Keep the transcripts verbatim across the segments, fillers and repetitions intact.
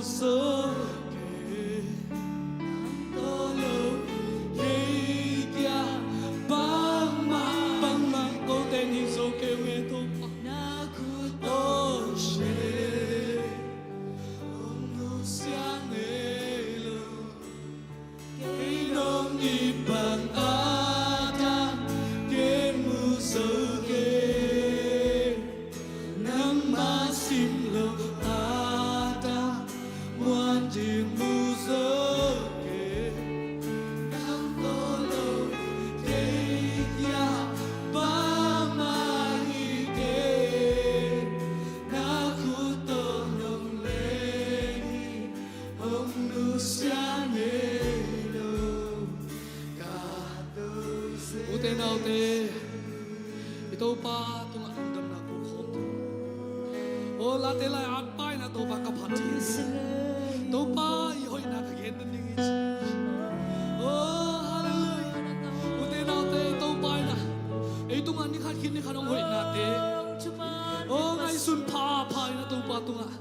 zo kei, nang tawh lo in kei kiang bangmah, bangmah kote in hi zo kei ung e Topa. Na khut tawh, oh shit, hong nusia ngei lo. Kei nong it bang a dang ken mu zo kei. Nangmah sim lo a dang muan ding mu zo kei. Nang tawh lo kei kiang bangmah hi kei. Na khut tawh nong leh hi, hong nusia ngei lo. Ute naute, i Topa tungah lungdamna ko khawm thei. O, late lai-at paina Topa ka phat thei. Topa i hoihna ka gen den ding hi. O, hallelujah. Ute naute, Topa in ah ei tungah ni khat khit ni khat hong hoihnate, o, ngaihsun phapha in ah Topa tungah,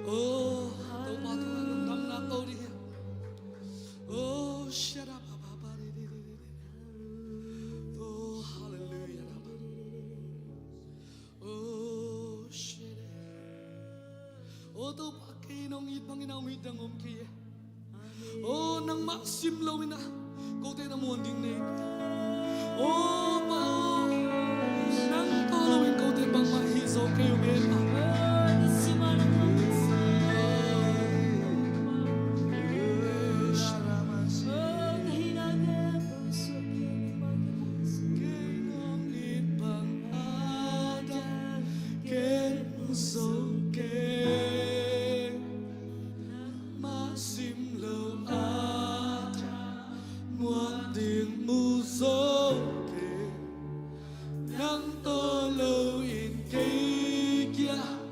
o, Topa tungah lungdamna ko ding hi. Oh, shut up. Oh, hallelujah. Oh, shut up. Oh, Topa, kei nong it bangin a hong it dang om kei e. Oh, nangmah sim lo in ah kote na muan ding nei. Oh, Pa, nang tawh lo in kote bangmah hi zo kei ung e, Pa. Kei nong it bang a dang ken mu zo kei. Nangmah sim lo a dang muan ding mu zo kei. Nang tawh lo in kei kiang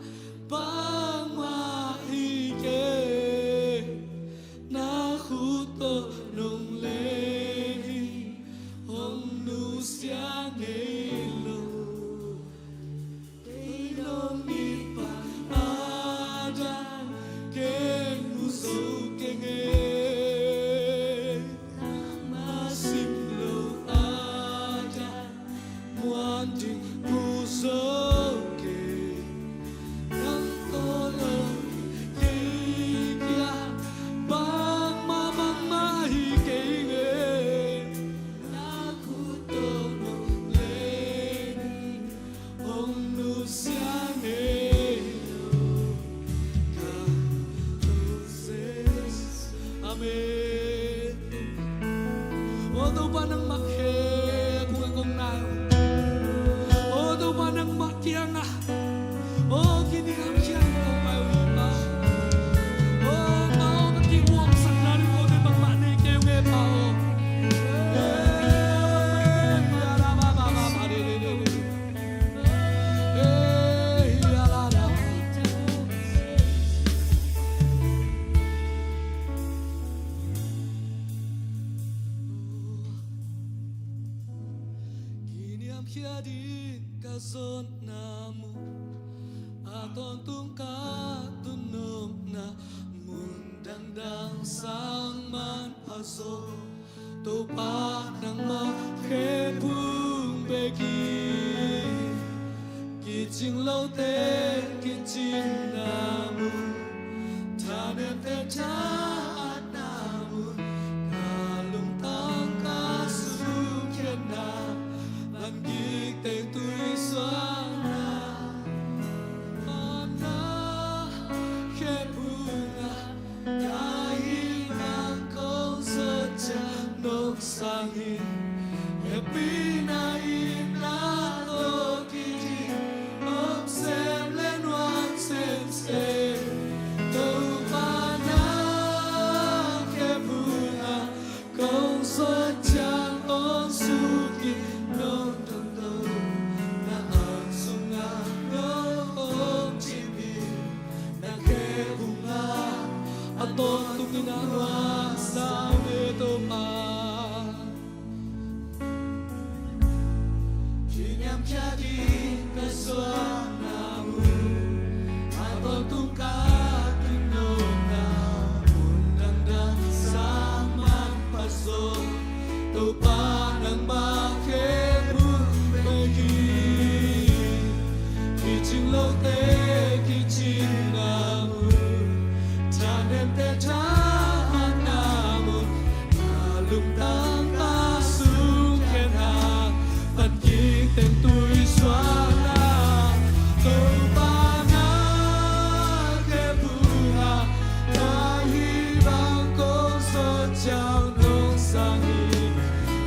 bangmah hi kei. Na khut tawh nong leh hi, hong nusia ngei lo. Kei nong it bang a dang ken mu zo kei ung e. Nangmah sim lo a dang muan ding mu zo kei. Nang tawh lo kei kiang bangmah, bangmah hi kei ung e. Na khut tawh nong leh hi, hong nusia ngei lo. Ka Topa Jesu. Amen. O Topa, nangmah khe kung a kong nai. O Topa, nangmah kiangah, o, kiniamkhiat in kong pai uh hi, Pa. O, Pa, o, ka kihuangsakna ding kote bangmah nei kei ung e, Pa, o. Kiniamkhiat in ka zonna mun, a tawntung ka tun nopna mun dangdang sang manpha zaw. Topa, nangmah khephung bek in kicing lote kicinna mun, thanemte thahatna mun, ka lungtang ka sukhiatna, van gik teng tui suakna, mana khephung ah ka hih bang kong zuat ciang nong sang hi. Hehpihna in na tawh kiding, hong sem le nuam semsem. Topa, na khephung ah kong zuat ciang hong suk in, nong dong to, na ang sungah nong hong cip in, na khephung ah a tawntung in a nuam sa ung e, Topa. Kiniamkhiat in ka zuatna mun, a tawntung ka tun nop Nente thahatna mun, na lungtang ka sung khen hang, pan kik teng tui suak na, Topa na khe phung ah, ka hih bang kong suak ciang nong sang hi.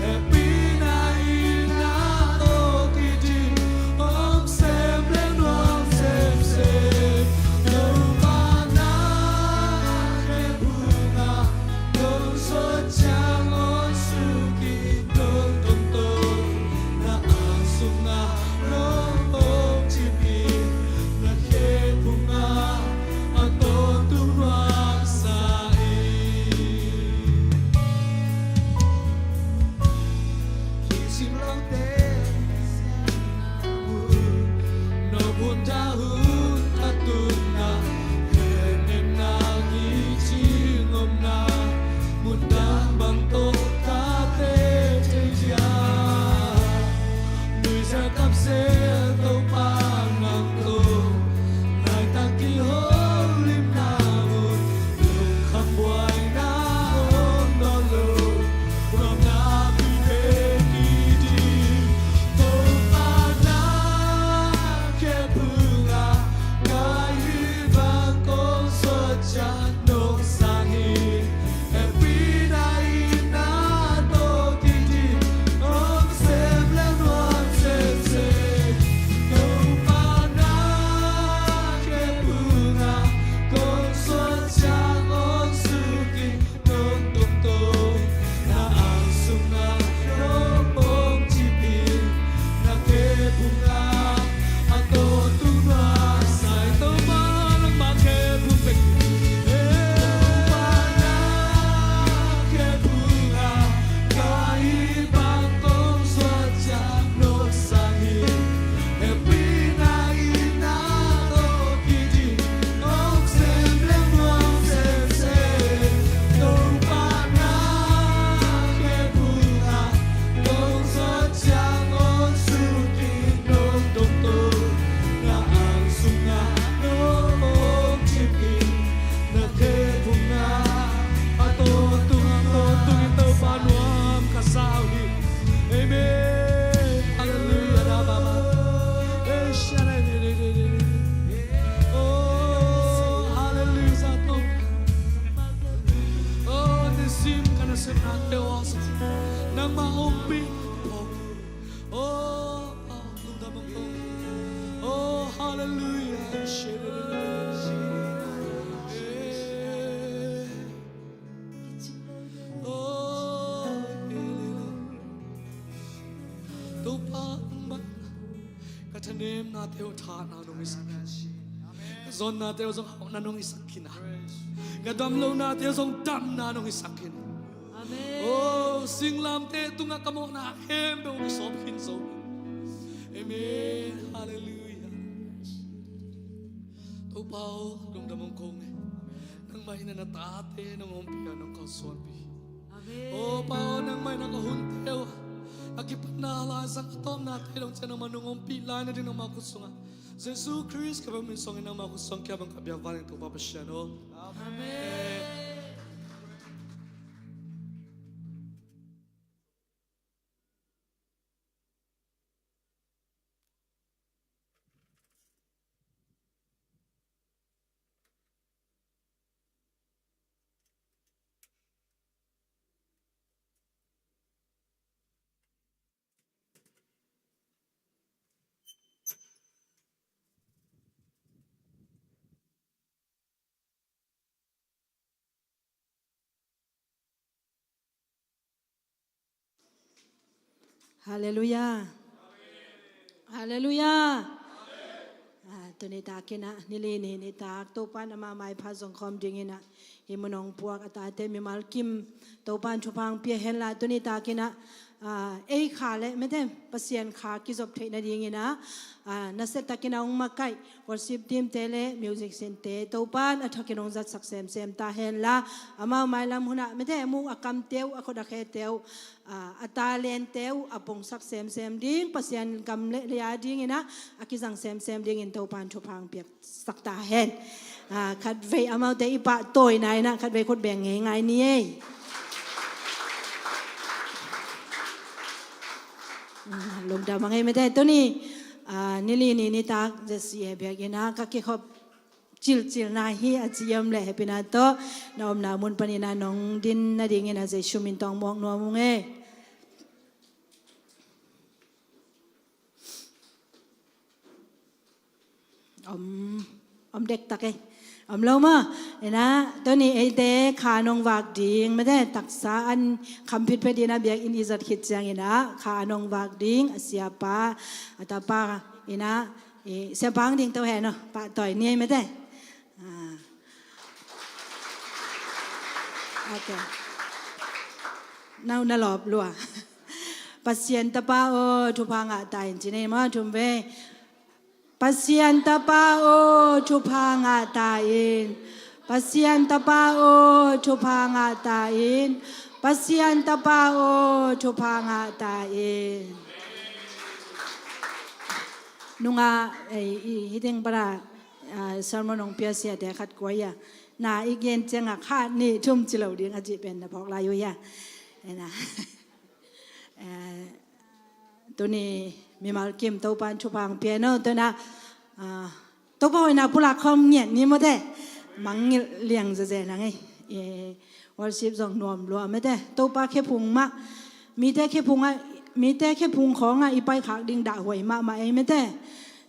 Hehpihna in na tawh kidim, om sem leh nuam semsem. Topa na khe phung ah, kong suak ciang om suk in, nong tongtong na ang sung ah nong om cip in, na khe phung ah a tawntung nuam sa in. Kisim lote, no hun da hun ta tun na, hehnemna ngicing omna, mun dang bang tawh tate thei dia. Nuisiat kamsiat Topa nang tawh, laitak kiholimna mun, lungkham buaina om nawn lo, nuamna pi pen kidim. Topa na khe phung ah, ka hih bang kong suak ciang nong sang hi. Hehpihna in na tawh kidim, om sem leh nuam semsem. Topa na khe phung ah, kong suak ciang om suk in, nong tongtong na ang sung ah nong om cip in, na khe phung ah a tawntung nuam sa in. Topa nangmah khe phung bek. Topa na khe phung ah, ka hih bang kong suak ciang nong sang hi. Hehpihna in na tawh kidim, om sem leh nuam semsem. Topa na khe phung ah, kong suak ciang om suk in, nong tongtong na ang sung ah nong om cip in, na khe phung ah a tawntung, a tawntung in Topa nuam ka sa uh hi. Amen. Halleluiah. Oh, halleluiah. Oh, nisim ka nasepnate uh, nangmah ompih. Oh, lungdam hong ko. Oh, halleluiah. Oh, Topa nangmah, ka thanemnate uh thahatna nong hisak khin. Ka zawnnate uh zong hauhna nong hisak khin a, ka damlohnate uh zong damna nong hisak khin. Amen. Oh, singlamteh tungah ka mawhna khempeuh kisawp khin zo. Amen. Halleluiah. Topa aw, lungdam hong ko ing. Nangmah in na tate nong ompih a, nong kalsuanpih. Amen. Oh Pa aw, nangmah in ka hunte uh a kipatna, a laisak, a tawpnate dong ciang nangmah nong ompih lai nading nangmah khut sungah Jesu Khrist ka biak min suangin nangmah khut suang kiang bang ka biak van ing Topa Pasian aw. Amen. Halleluiah. Halleluiah. Ah, tuni takin ah, nili ni nitak Topa in amah maipha zong khawm dingin ah, hih mun hong puak a tate mimal kim Topa in thupha hong pia hen la, tuni takin ah, ah, ei kha le mete Pasian kha kizop theih nadingin ah, ah, nasia takin ah hong makaih worship team te le musician te Topa in a thakin hong zatsak semsem ta hen la, amau mailam hun ah mete mu a kamte uh, a khut a khete uh, ah, a talente uh a pongsak semsem ding, Pasian gam le lei a dingin ah a kizang semsem dingin Topa in thupha hong piaksak ta hen. Ah, khatvei amaute i pahtawina in ah khatvei khut beng ngei ngai ni ei. Ah, lungdam a ngei mete tuni, ah, nili ni nitak zesi e biak in ah ka kikhop cilcilna hi a ci om le hepina tawh na omna mun panin ah nong din nadingin ah Jesu min tawh muak nuam ung e. Om, om dektak e. Om lo maw? Ina, tuni eite kha nong vak ding mete taksa an kham phitphet ina biak in i zat khit ciang ina kha nong vak ding a siapa a tapa ina i siapa ang ding to he no pa toi ni mete. Ah. Okay. Nau na lop lua. Pasian tapa o thupha ngah ta in ci nei maw thum ve. Pasian tapa o thupha ngah ta in. Pasian tapa o thupha ngah ta in. Pasian tapa o thupha ngah ta in. Nunga ei i hiding para, ah, sermon ong pia sia te khat kuai a na i gen ciang a kha ni thum ci lo ding a ci pen na phawk lai u ya. Ena. Eh, tuni mimal kim Topan thupha ang piano tuna, ah, Topa hoina pulak khawm ngiat ni mawte. Mangngilh liang zaze nang ei. Eh, worship zong nuam lua mawte. Topa khephung mah. Mite khephung a, mite khephung khawng a i pai khak ding dah huai mahmah ei mawte.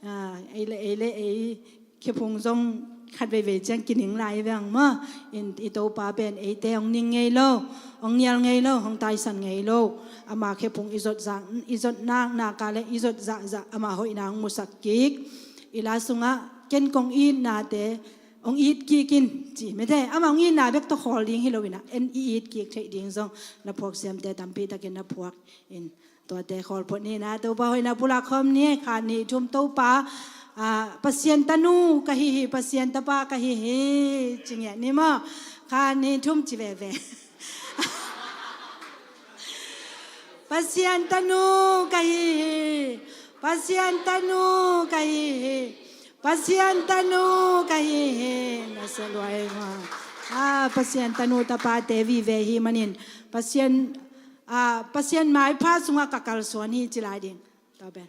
Ah, ei le, ei le, ei khephung zong khat veivei ciang kining lai veng maw. In i Topa pen eite hong ning ngei lo, hong nial ngei lo, hong taisan ngei lo. Ama khephung i zot zak, i zot nak nak a le i zot zak zak ama hoihna hong musak kik. I la sungah ken kong itnate hong it kik in ci mete. Ama hong itna bek tawh khawl ding hi lo ina en i it kik theih ding zong na phuak siamte tampi takin na phuak in. Tuate khawl phot ni na Topa hoina pulak khawm ni kha ni thum Topa, ah, Pasian tanu ka hi hi, Pasian tapa ka hi hi. Ci ngiat ni maw? Kha ni thum ci veve. Pasian tanu ka hi hi. Pasian tanu ka hi hi. Pasian tanu ka hi hi. Na sa luai maw? Ah, Pasian tanu tapate vive hi manin Pasian Ah, Pasian maipha sungah ka kalsuan hi ci lai ding. Tua pen.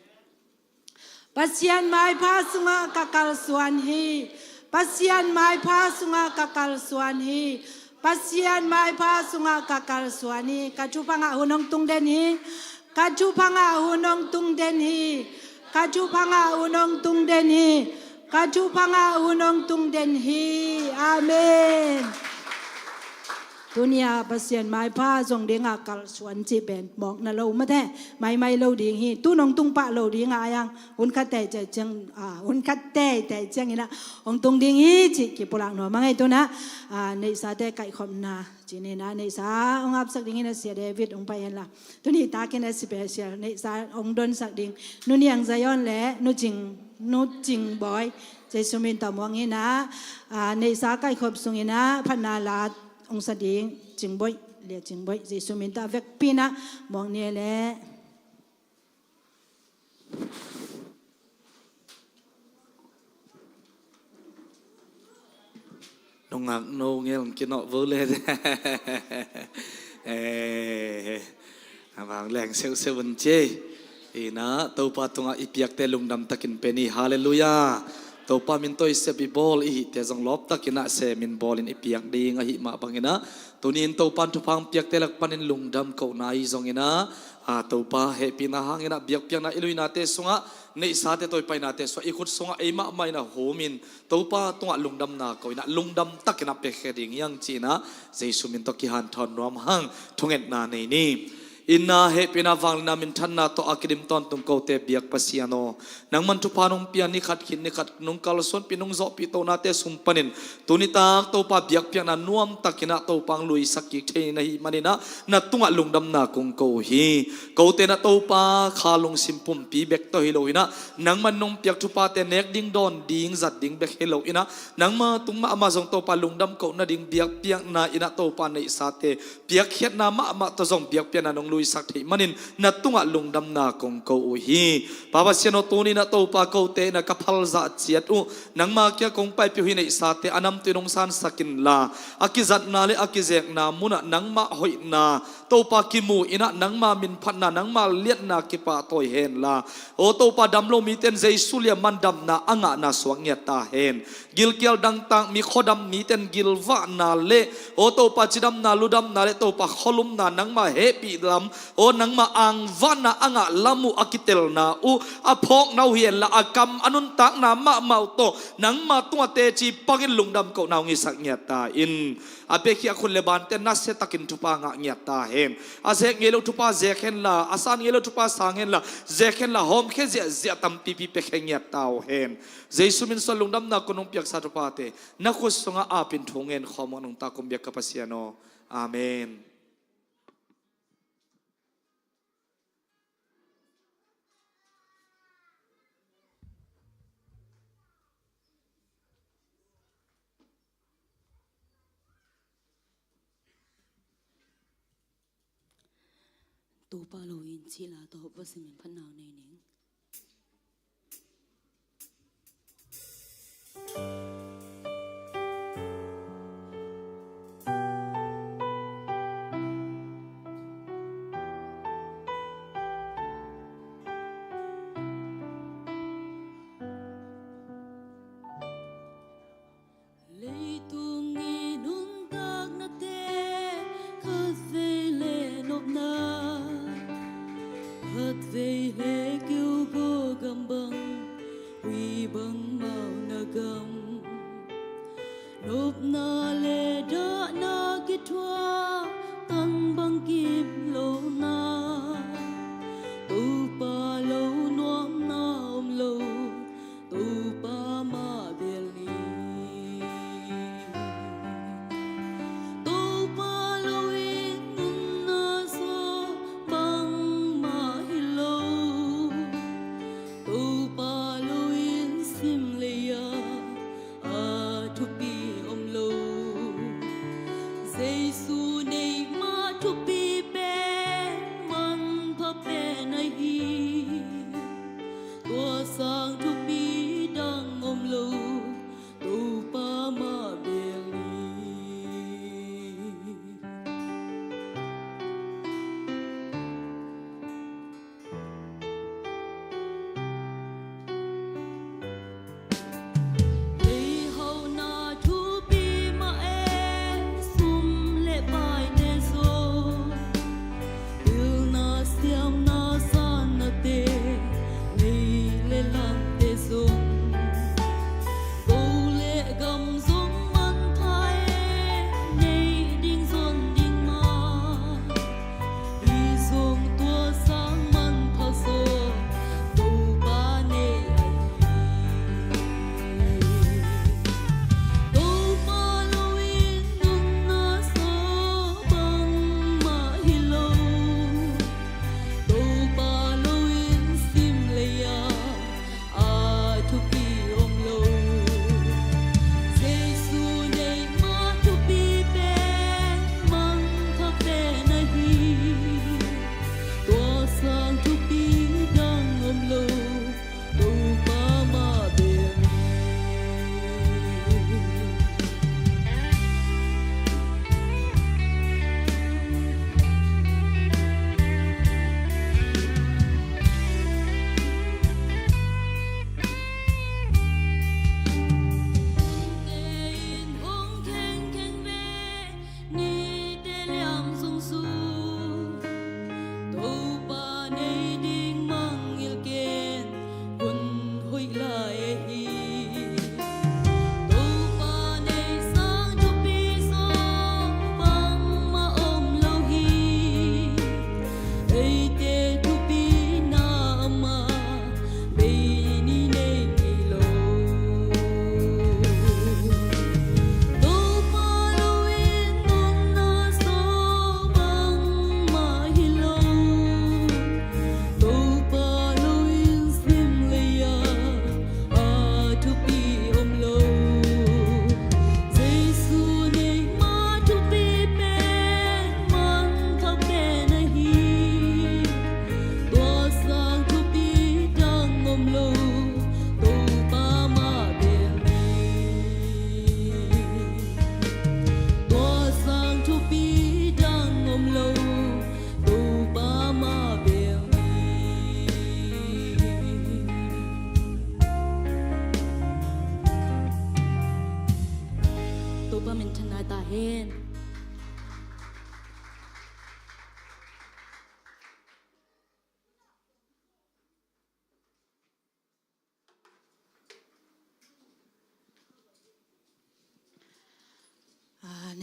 Pasian maipha sungah ka kalsuan hi. Pasian maipha sungah ka kalsuan hi. Pasian maipha sungah ka kalsuan hi. Ka thupha ngah hun hong tung den hi. Ka thupha ngah hun hong tung den hi. Ka thupha ngah hun hong tung den hi. Ka thupha ngah hun hong tung den hi. Amen. Tunia Pasian maipha zong dinga kalsuan cih pen mawkna lo mate, maimai lo ding hi. Tu nong tung pah lo dinga ayang hun khat tei tei ciang, ah, hun khat tei tei ciang ina hong tung ding hi cih kipulak nuam a ngei tuna, ah, neihsate kaihkhopna cih nina neihsa hong apsak ding ina Sia David hong pai hen la. Tuni takin a special neihsa hong donsak ding Nu Niang Zion le Nu Cing, Nu Cing Bawi, Jesu min tawh muang ina, ah, neihsa kaihkhop sung ina phatna la hong sa ding Cing Bawi, Lia Cing Bawi, Jesu min tawh a vekpi ina muang ni le. Nungak no ngel kinawh vo le. Eh, a vang leng seuhseuh un ci. Ina Topa tungah i piakte lungdam takin pe ni. Halleluiah. Topa min tawh i sep i bawl i hihte zong lawp takin a sem in bawlin i piak ding ahi mah bangin a, tuni in Topa in thupha hong piakte lak panin lungdam kohna i zongin a, a, Topa hehpihna hangin a biakpiakna i luinate sungah, neihsate tawipainate sungah, i khut sungah ei mahmah in a humin Topa tungah lungdamna ko ina lungdam takin a piakhia ding hiang ci ina Jesu min tawh kihanthawn nuam hang. Thungetna nei ni. Ina hehpihna vangliatna minthanna tawh a kidim tawntung kote biak Pasian aw, nangman thupha nong pia ni khat khit ni khat nong kalsuanpih nong zawhpih tonate sung panin tuni tak Topa biakpiakna nuam takin a Topa hong luisak kik thei na hih manin a na tungah lungdamna kong ko hi. Kote na Topa kha lungsim pumpi bek tawh hi lo ina, nangman nong piak thuphate nek ding dawn ding zat ding bek hi lo ina, nangma tung mahmah zong Topa lungdam koh nading biakpiakna ina Topa neihsate piakkhiatna mahmah tawh zong biakpiakna nong luisak theih manin na tungah lungdamna kong ko uh hi. Pa Pasian aw, tuni-in ah Topa, kote in ah ka phalzah ciat uh nangma kiang kong paipih uh hi. Neihsate a namtui nong sansak inla, a kizatna le a kizekna munah nangmah hoihna Topa kimu in ah nangma minphatna, nangma liatna kipahtawi henla. Aw Topa, damlo mite in Jesu lian man damna a ngahna suak ngiat ta hen. Gilkial dangtak mi, khuadam mite in gilvahna le, aw Topa, cidamna ludamna le Topa, khualumna nangma hehpih lam, aw nangma angvahna a ngah lam uh a kitelna uh a phawkna uh hi henla, a kam a nuntakna mahmah uh tawh nangma tungah teci pangin lungdam kohna hong hisak ngiat ta in. A piakhia khut le bante in nasia takin thupha ngah ngiat ta hen. A zek ngei lo thupha zek henla, a san ngei lo thupha sang henla, zek henla, hawmkhia ziahziah tampipi piakhia ngiat ta uh hen. Jesu min suang lungdamna kong nong piaksa thuphate na khut sungah apin thu ngen khawm uh nungta kong biak ka Pasian aw. Amen. Topa lo in cih la tawh va sim in phatna nei ning. Leitung i nuntaknate khatvei le nopna, khatvei le keu gam bang, ui bangmah na gam. Nopna le dahna kithuah, tang bang kip lohna, Topa lo nuamna om lo, Topa mah bel ni. Topa lo in nunna zaw bangmah hi lo, Topa lo in sim lei-ah a thupi om lo. Jesu neih mah thupi pen manpha pen ahi. Tua sang thupi dang om lo, Topa mah bel ni. Leihauhna thupi mah e, sum le paite zaw.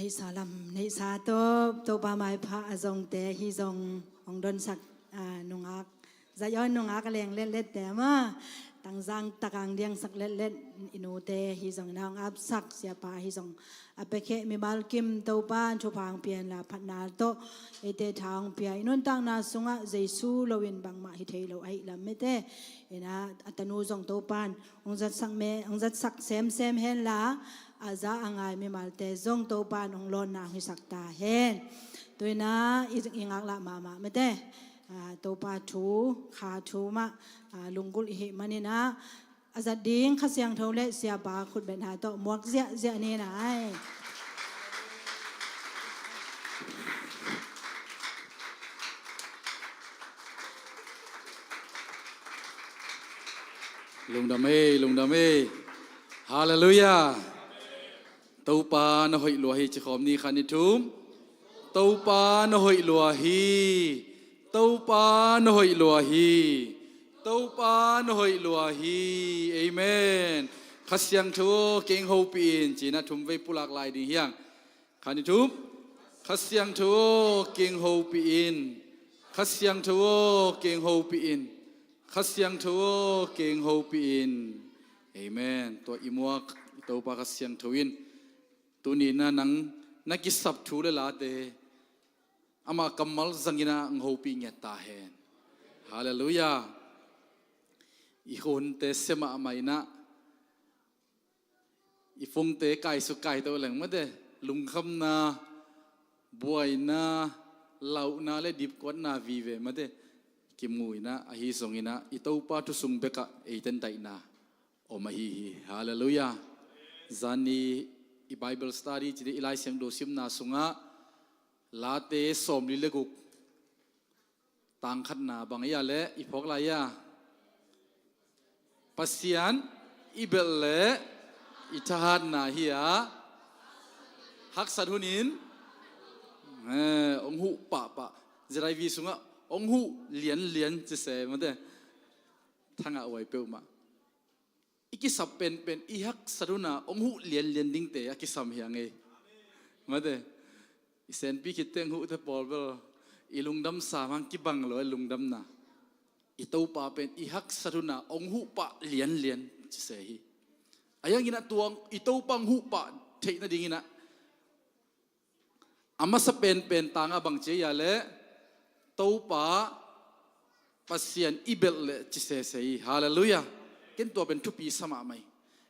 Neihsa lam, neihsa tawp, Topa maipha a zongte hi zong hong donsak, a, nungak, Zion nungak a leng letlette ama, Tangzang takang diangsak letlet i nute hi zong, ina hong apsak siapa hi zong, a piakhia mimal kim Topa thupha hong pia inla phatna tawh eite tha hong pia, i nuntakna sungah Jesu loin bangmah hi thei lo ahih lam mite, ina a tanu zong Topan hong zatsak me, hong zatsak semsem henla, a za a ngai mimalte zong Topan hong lawnna hong hisak ta hen. Tuina i, i ngaklah mahmah mite, a, Topa thu, kha thu mah, a, lunggulh i hih maninah, a zat ding Kha Siangtho le siapa khutbetna tawh muak ziahziah ni nai. Lungdam ei, lungdam ei. Halleluiah. Topa na hoih lua hi, ci khawm ni, khat, nih, thum. Topa na hoih lua hi. Topa na hoih lua hi. Topa na hoih lua hi. Amen. Kha Siangtho aw, kei hong hopih in, ci-inah thum vei pulak lai ding hi hang. Khat, nih, thum. Kha Siangtho aw, kei hong hopih in. Kha Siangtho aw, kei hong hopih in. Kha Siangtho aw, kei hong hopih in. Amen. Tua i muak i Topa Kha Siangtho in tuni-in ah nang na kisap thu le late amah kammal zangin ah hong hopih ngiat ta hen. Halleluiah. I hunte sia mahmah inah, i phone-te kaisuk kaito leng mate, lungkhamna, buaina, lauhna le dipkuatna vive mate kimu inah, ahi zongin ah i Topa thu sung bekah eite in daihna om ahi hi. Halleluiah. Zani i Bible study cite, i Lai Siangtho simna sungah Late sawmli le guk, tang khatna bang hi a leh i phawk lai a, Pasian i belh leh i thahatna hi a, haksat hunin, eh, hong huh pahpah. Z I V sungah hong huh lianlian ci se mate. Thangah huai peuhmah. I kisap penpen i haksat hun a hong huh lianlian dingte a kisam hi a ngei. Mate, i senpi khit teng huhte pawl bel i lungdam sam hang kibang lo, i lungdamna. I Topa pen i haksat hun a hong huh pah lianlian ci se hi. A hiang inah tua i Topa hong huh pah theih nading inah a masa penpen tangah bang ci a leh, Topa Pasian i belh leh ci sese hi. Halleluiah. Ken tua pen thupi sa mahmah hi.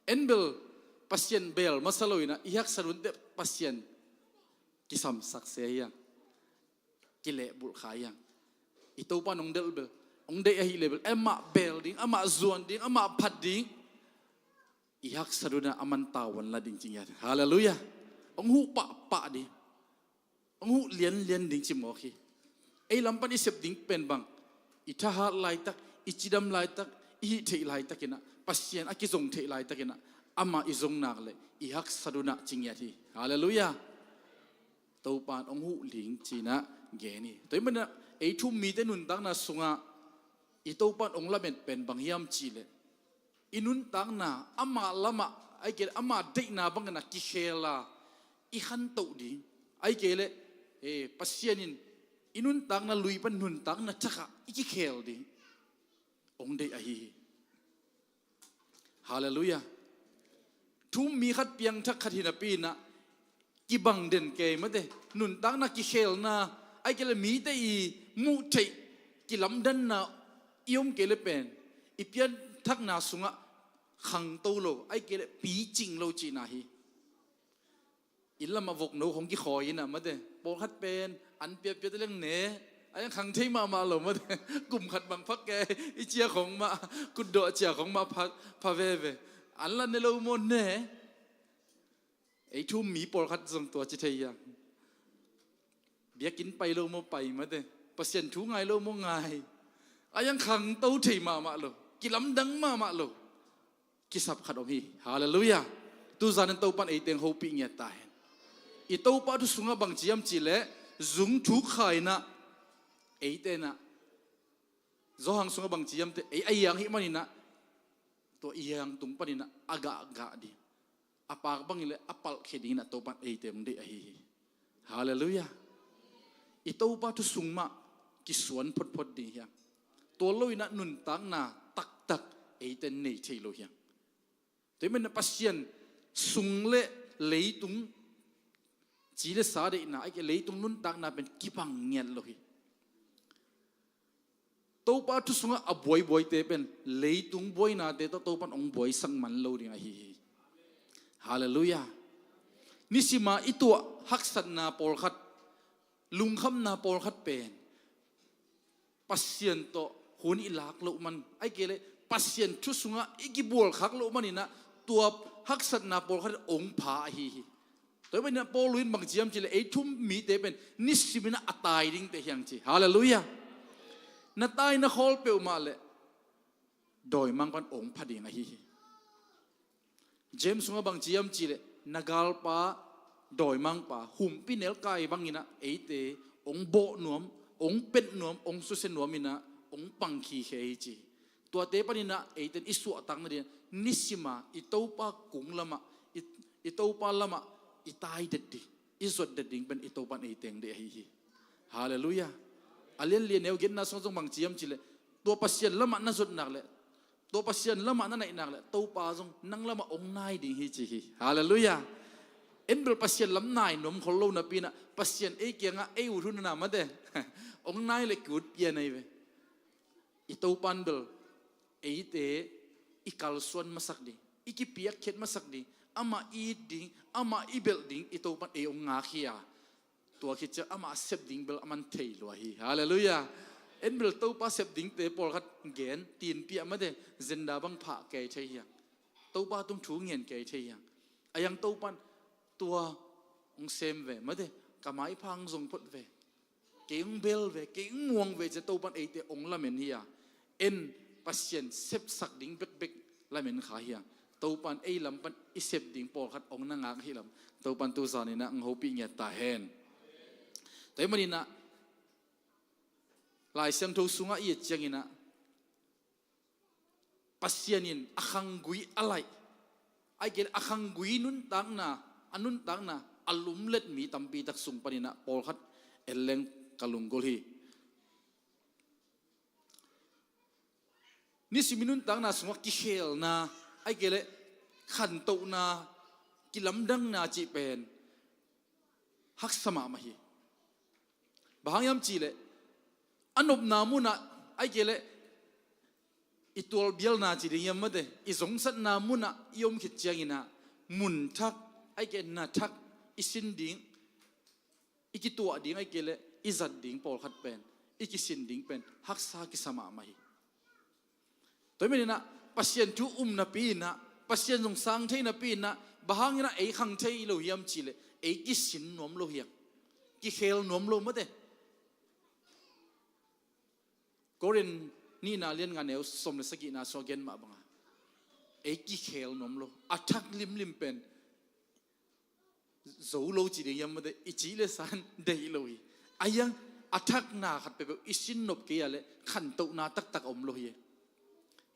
En bel Pasian bel masa lo inah i haksat hun teh Pasian kisamsak se hi hang, kilehbulh kha hi hang. I Topa in hong delh bel, hong deih ahih leh bel amah bel ding, amah zuan ding, amah phat ding, i haksat hun a aman tavuan la ding ci ngiat. Halleluiah. Hong huh pahpah ding, hong huh lianlian ding ci mawk hi. Ei lam pan i sep ding pen bang, i thahat laitak, i cidam laitak, i hih theih laitak inah, Pasian a kizong theih laitak inah amah i zong nak leh i haksat hun a ci ngiat hi. Halleluiah. Topa in hong huh ding ci-inah gen hi. Tua ahih manin ah ei thu-um mite nuntakna sungah i Topa in hong lamet pen bang hiam cih leh, i nuntakna amah lamah, ahih kei leh amah deihna bangin a kikhel a i khantoh ding, ahih kei leh, eh, Pasian in i nuntakna lui pan nuntakna thakah i kikhel ding hong deih ahi hi. Halleluiah. Thu-um mi khat piangthak khat hi napi inah kibang den kei mate, nuntakna kikhelna, ahih kei leh mite i muh theih kilamdanna i om kei leh pen i pianthakna sungah khangto lo, ahih kei leh picing lo cihna hi. Inn lamah vokno hong kikhawi inah mate, pawlkhat pen an piapia te leng ne, a hiang khang thei mahmah lo mate. Kum khat bang phak kei, i ciak hong mah, kutdawh ciak hong mah pha, pha veve. An la ne lo maw ne? Ei thu-um mi pawlkhat zong tua ci thei hiang. Biakinn pai lo maw pai mate, Pasian thu ngai lo maw ngai, a hiang khangto thei mahmah lo, kilamdang mahmah lo. Kisap khat om hi. Halleluiah. Tuzan in Topa in eite hong hopih ngiat ta hen. I Topa thu sungah bang ci hiam cih leh, zung thuk kha inah eite inah, Johan sungah bang ci hiam teh, ei a hiang hih manin ah tua i hiang tung panin ah a gahgah ding. a pak bangin le a palhkhia dingin ah Topan eite hong deih ahi hi. Halleluiah. I Topa thu sung mah kisuan photphot ding hi hang. Tua lo-in ah nuntakna taktak eite nei thei lo hi hang. Tua ahih manin ah Pasian sung le leitung, ci le sa deihna, ahih kei leh leitung nuntakna pen kibang ngiat lo hi. Topa thu sungah a buaibuaite pen leitung buainate tawh Topan hong buaisak man lo ding ahi hi. Halleluiah. Nisima i tuah haksatna pawlkhat, lungkhamna pawlkhat pen Pasian tawh hun i lak loh man, ahih kei leh Pasian thu sungah i kibualkhak loh manin ah tua haksatna pawlkhat hong pha ahi hi. Tua ahih manin ah Paul in bang ci hiam cih leh ei thu-um mite pen nisimin ah a tai dingte hi hang ci. Halleluiah. Na tai na khawl peuhmah leh dawimangpa'n hong pha ding ahi hi. James sungah bang ci hiam cih leh na galpa dawimangpa humpinelkai bangin ah eite hong bawh nuam, hong pet nuam, hong susia nuamin ah hong pang khikhe hi ci hi. Tuate panin ah eite'n i suahtak nadingin nisima i Topa kung lamah, i, i Topa lamah i tai det ding, i zuat det ding pen i Topan eite hong deih ahi hi. Halleluiah. A lian li a neu giatna sungah zong bang ci hiam cih leh tua Pasian lamah na zuat nak leh, tua Pasian lamah na naih nak leh Topa zong nang lamah hong nai ding hi ci hi. Halleluiah. En bel Pasian lam nai nuam khol lo napi-in ah Pasian ei kiangah ei ut hun a na mate hong nai leh ki-ut pian ahi ve. I Topan bel eite i kalsuan masak ding, i kipiakkhiat masak ding, amah i it ding, amah i belh ding i Topan ei hong ngak hi a, tua khit ciang amah sep ding bel aman thei lua hi. Halleluiah. En bel Topa sep dingte pawlkhat gen, tinpiah mate, zenda bang phah kei thei hi hang. Topa tung thu ngen kei thei hi hang. A hi hang Topan tua hong sem ve mate, ka maipha hong zong phot ve, kei hong bel ve, kei hong muang ve ci-a Topan eite hong lamen hi a, en Pasian sepsak ding bekbek lamen kha hi a, Topan ei lam pan i sep ding pawlkhat hong na ngak hi lam Topan tu zanin ah hong hopih ngiat ta hen. Tua ahih manin ah Lai Siangtho sungah i et ciangin ah Pasian in a khanggui a laih, ahih kei leh a khanggui nuntakna, a nuntakna a lumlet mi tampi tak sung panin ah pawlkhat en leng ka lunggulh hi. Nisim i nuntakna sungah kikhelna, ahih kei leh khantohna, kilamdanna cih pen haksa mahmah hi. Bang hang hiam cih leh a nopna munah, ahih kei leh i tualbialna ci ding hiam mate, i zongsatna munah i om khit ciangin ah mun thak, ahih kei leh na thak i sin ding, i kituah ding, ahih kei leh i zat ding pawlkhat pen, i kisin ding pen haksa kisa mahmah hi. Tua ahih manin ah Pasian thu um napi-in ah, Pasian zong sang thei napi-in ah, bang hangin ah ei khang thei lo hiam cih leh ei kisin nuam lo hi hang, kikhel nuam lo mate. Korin nihna lian nga neu sawm le sagihna sungah gen mah bangin ei kikhel nuam lo, a thak limlim pen zo lo ci ding hiam mate, i cih le sa-in deih lo hi. A hi hang a thakna khat peuhpeuh i sin nop kei a leh khantohna taktak a om lo hi.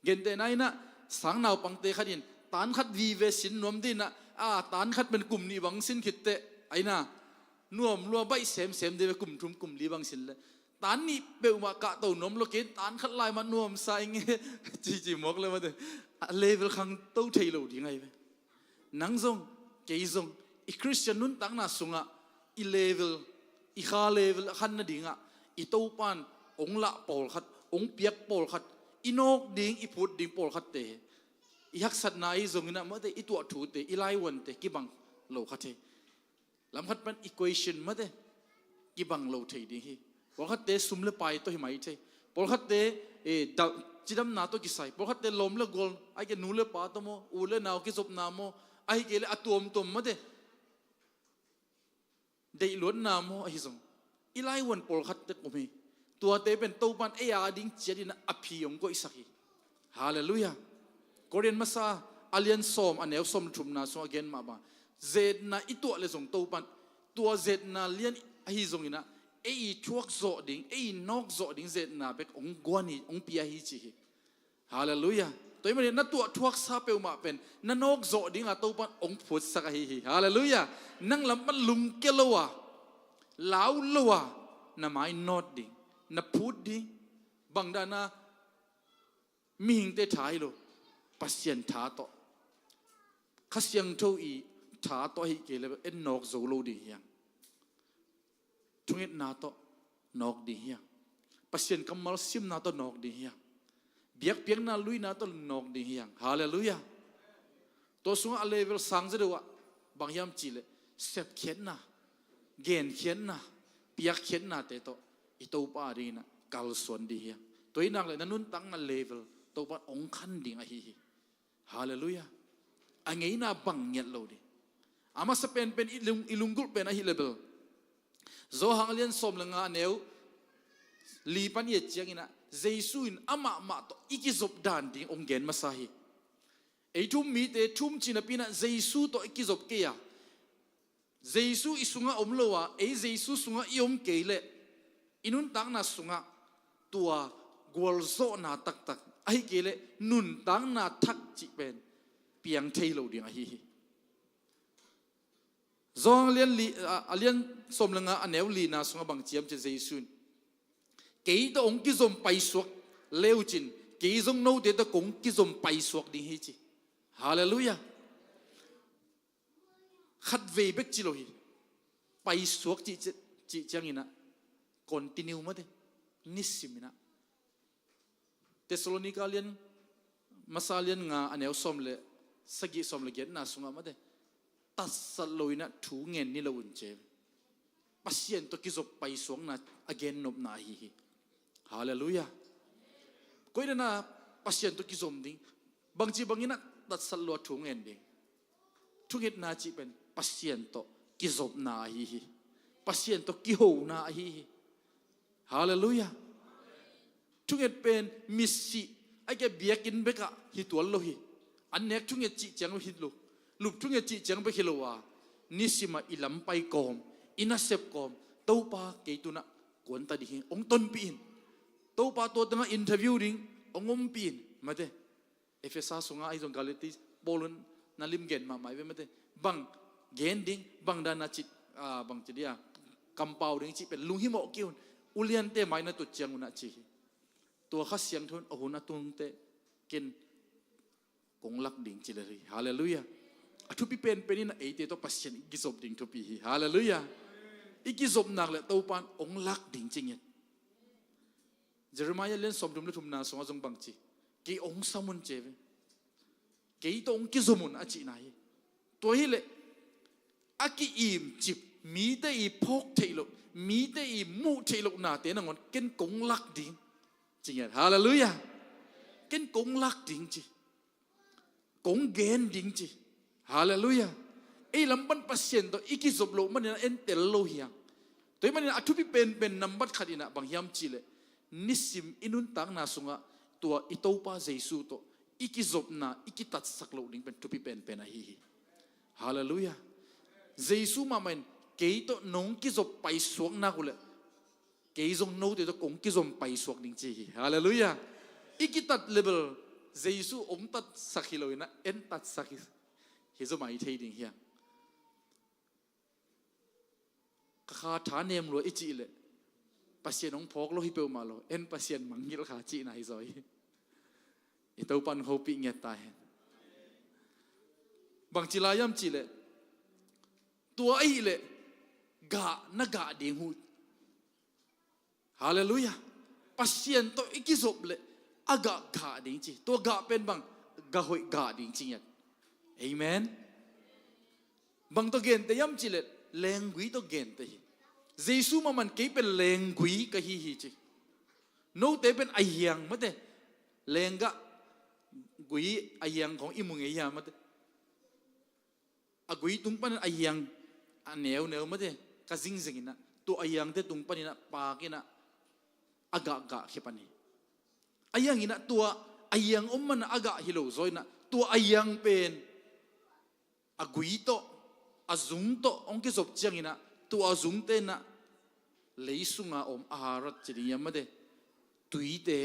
Gentehna in ah sang naupangte khat in tan khat vive sin nuam dingin ah, a tan khat pen kum nih bang sin khit teh, a hi na, nuam lua, baih semsem ding ve, kum thum kum li bang sin leh tan nih peuhmah kahto nuam lo, ken tan khat lai mah nuamsa ing e, cici mawk le mate, a level khangto thei lo ding ahi ve. Nang zong, kei zong, i Khristian nuntakna sungah i level, i kha level a khan nadingah i Topan hong lah pawlkhat, hong piak pawlkhat, i nawk ding, i phut ding pawlkhatte, i haksatna ahi zongin ah mate, i tuah thute, i laivuante kibang lo kha thei. Lam khat pan equation mate, kibang lo thei ding hi. Pawlkhatte sum le pai tawh hi mai thei. Pawlkhatte, eh, dal, cidamna tawh kisai. Pawlkhatte lawm le gual, ahih kei leh nu le pa tawh maw, u le nau kizopna maw, ahih kei leh a tuamtuam mate, deihluatna maw, ahi zong i laivuan pawlkhat tek om hi. Tuate pen Topan ei a ding ciatin a phi hong koihsak hi. Halleluiah. Korin masa a lian sawm, a neu sawm le thumna sungah a gen mah bang, ze-etna i tuah leh zong Topan tua ze-etna lian ahi zongin ah ei i thuak zawh ding, ei i nawk zawh ding ze-etna bek hong guan hi, hong pia hi ci hi. Halleluiah. Tua ahih manin na tuah thuaksa peuhmah pen na nawkzawh dinga Topan hong phutsak ahi hi. Halleluiah. Nang lam pan lungkia lo a, lau lo a, na mai nawt ding, na phut ding. Bang dana? Mihingte tha hi lo, Pasian tha tawh, Kha Siangtho i tha tawh ahih kei leh en nawk zo lo ding hi hang. Thungetna tawh nawk ding hi hang. Pasian kammal simna tawh nawk ding hi hang. Biakpiakna luina tawh nawk ding hi hang. Halleluiah. Tua sungah a level sang zaw deuh ah bang hiam cih leh sepkhiatna, genkhiatna, piakkhiatnate tawh i Topa a dingin ah kalsuan ding hi hang. Tua ahih nak leh na nuntakna level Topan hong khan ding ahi hi. Halleluiah. A ngeina bang ngiat lo ding. A masa penpen i lung, i lunggulh pen ahih leh bel, Johan a lian sawm le nga, a neu li pan i et ciangin ah Jesu in amah mah tawh i kizop dan ding hong gen masa hi. Ei thu-um mite thu-um cih napi-in ah Jesu tawh i kizop kei a, Jesu i sungah om lo a, ei Jesu sungah i om kei leh i nuntakna sungah tua gualzawhna taktak, ahih kei leh nuntakna thak cih pen piang thei lo ding ahi hi. Johan a lian li, a, a lian sawm le nga, a neu lina sungah bang ci hiam cih leh Jesu in, "Kei tawh hong kizom paisuak le uh cin, kei zong note tawh kong kizom paisuak ding hi," ci. Halleluiah. Khatvei bek ci lo hi. Paisuak cih, cih, cih ciangin ah continue mate, nisimin ah. Thessalonika lian masa lian nga, a neu sawm le sagih, sawm le giatna sungah mate, tatsat loin ah thu ngen ni lo un, ci. Pasian tawh kizop paisuakna a gennopna ahi hi. Halleluiah. Koi dana Pasian tawh kizom ding? Bangci bangin ah tatsat lo a thu ngen ding? Thungetna cih pen Pasian tawh kizopna ahi hi. Pasian tawh kihona ahi hi. Halleluiah. Thunget pen misih, ahih kei leh biakinn bekah hi tuan lo hi. An nek thunget cih ciang hi lo, lup thunget cih ciang bek hi lo a, nisimah i lampai kawm, i nasep kawm, "Topa, kei tu-in ah kuanta ding hi, hong tonpih in. Topa, tua tengah interview ding, hong ompih in," mate. Efesa sungah ahi zong Galati, Paul in na lim gen mahmah hi ve mate. Bang gen ding, bang dana cih, ah, bang ci dia, kampau ding cih pen lunghimawh kei un. Uliante mai na tut ciangun ah ci hi. Tua Kha Siangtho in a hun a tung teh ken kong lak ding ci lel hi. Halleluiah. A thupi penpen in ah eite tawh Pasian i kizop ding thupi hi. Halleluiah. I kizop nak leh Topan hong lak ding ci ngiat. Jeremiah lian sawmthum le thumna sungah zong bang ci? "Kei hong sam un," ci ve. "Kei tawh hong kizom un," a cihna hi. Tua hileh a ki-imcip, mite i phawk theih loh, mite i muh theih loh nate nangawn ken kong lak ding ci ngiat. Halleluiah. "Ken kong lak ding," ci. "Kong gen ding," ci. Halleluiah. Ei lam pan Pasian tawh i kizop loh manin ah en tel lo hi hang. Tua ahih manin ah a thupi penpen nambat khat in ah bang hiam cih leh, nisim i nuntakna sungah tua i Topa Jesu tawh i kizopna i kitatsak loh ding pen thupi penpen ahi hi. Halleluiah. Jesu mahmah in, "Kei tawh nong kizop paisuak nak uh leh kei zong note tawh kong kizom paisuak ding," ci hi. Halleluiah. I kitat level Jesu hong tatsak hi loin ah en tatsak hi, hi zaw mai thei ding hi hang. "Ka kha tha nem lua," i cih leh Pasian hong phawk lo hi peuhmah lo, en Pasian mangngilh kha cihna hi zaw hi. I Topan hopih ngiat ta hen. Bangci lai hiam cih leh, tua ahih leh gah na gah ding uh. Halleluiah. Pasian tawh i kizop leh a gah gah ding ci. Tua gah pen bang? Gah hoih gah ding ci ngiat. Amen. Bang tawh genteh hiam cih leh lenggui tawh genteh hi. Jesu mahmah in, "Kei pen lenggui ka hi hi," ci. Note pen a hiang mate, lenggah gui a hiang khawng i mu ngei hiam mate. A gui tung panin a hiang a neuneu mate ka zingzing in ah, tua a hiangte tung panin ah paak in ah a gahgah khia pan hi. A hiang in ah tua a hiang om man ah a gah hi lo zaw in ah, tua a hiang pen a gui tawh, a zung tawh hong kizop ciangin ah, tua a zungte in ah lei sunga om a harat ci ding hiam mate, tuite,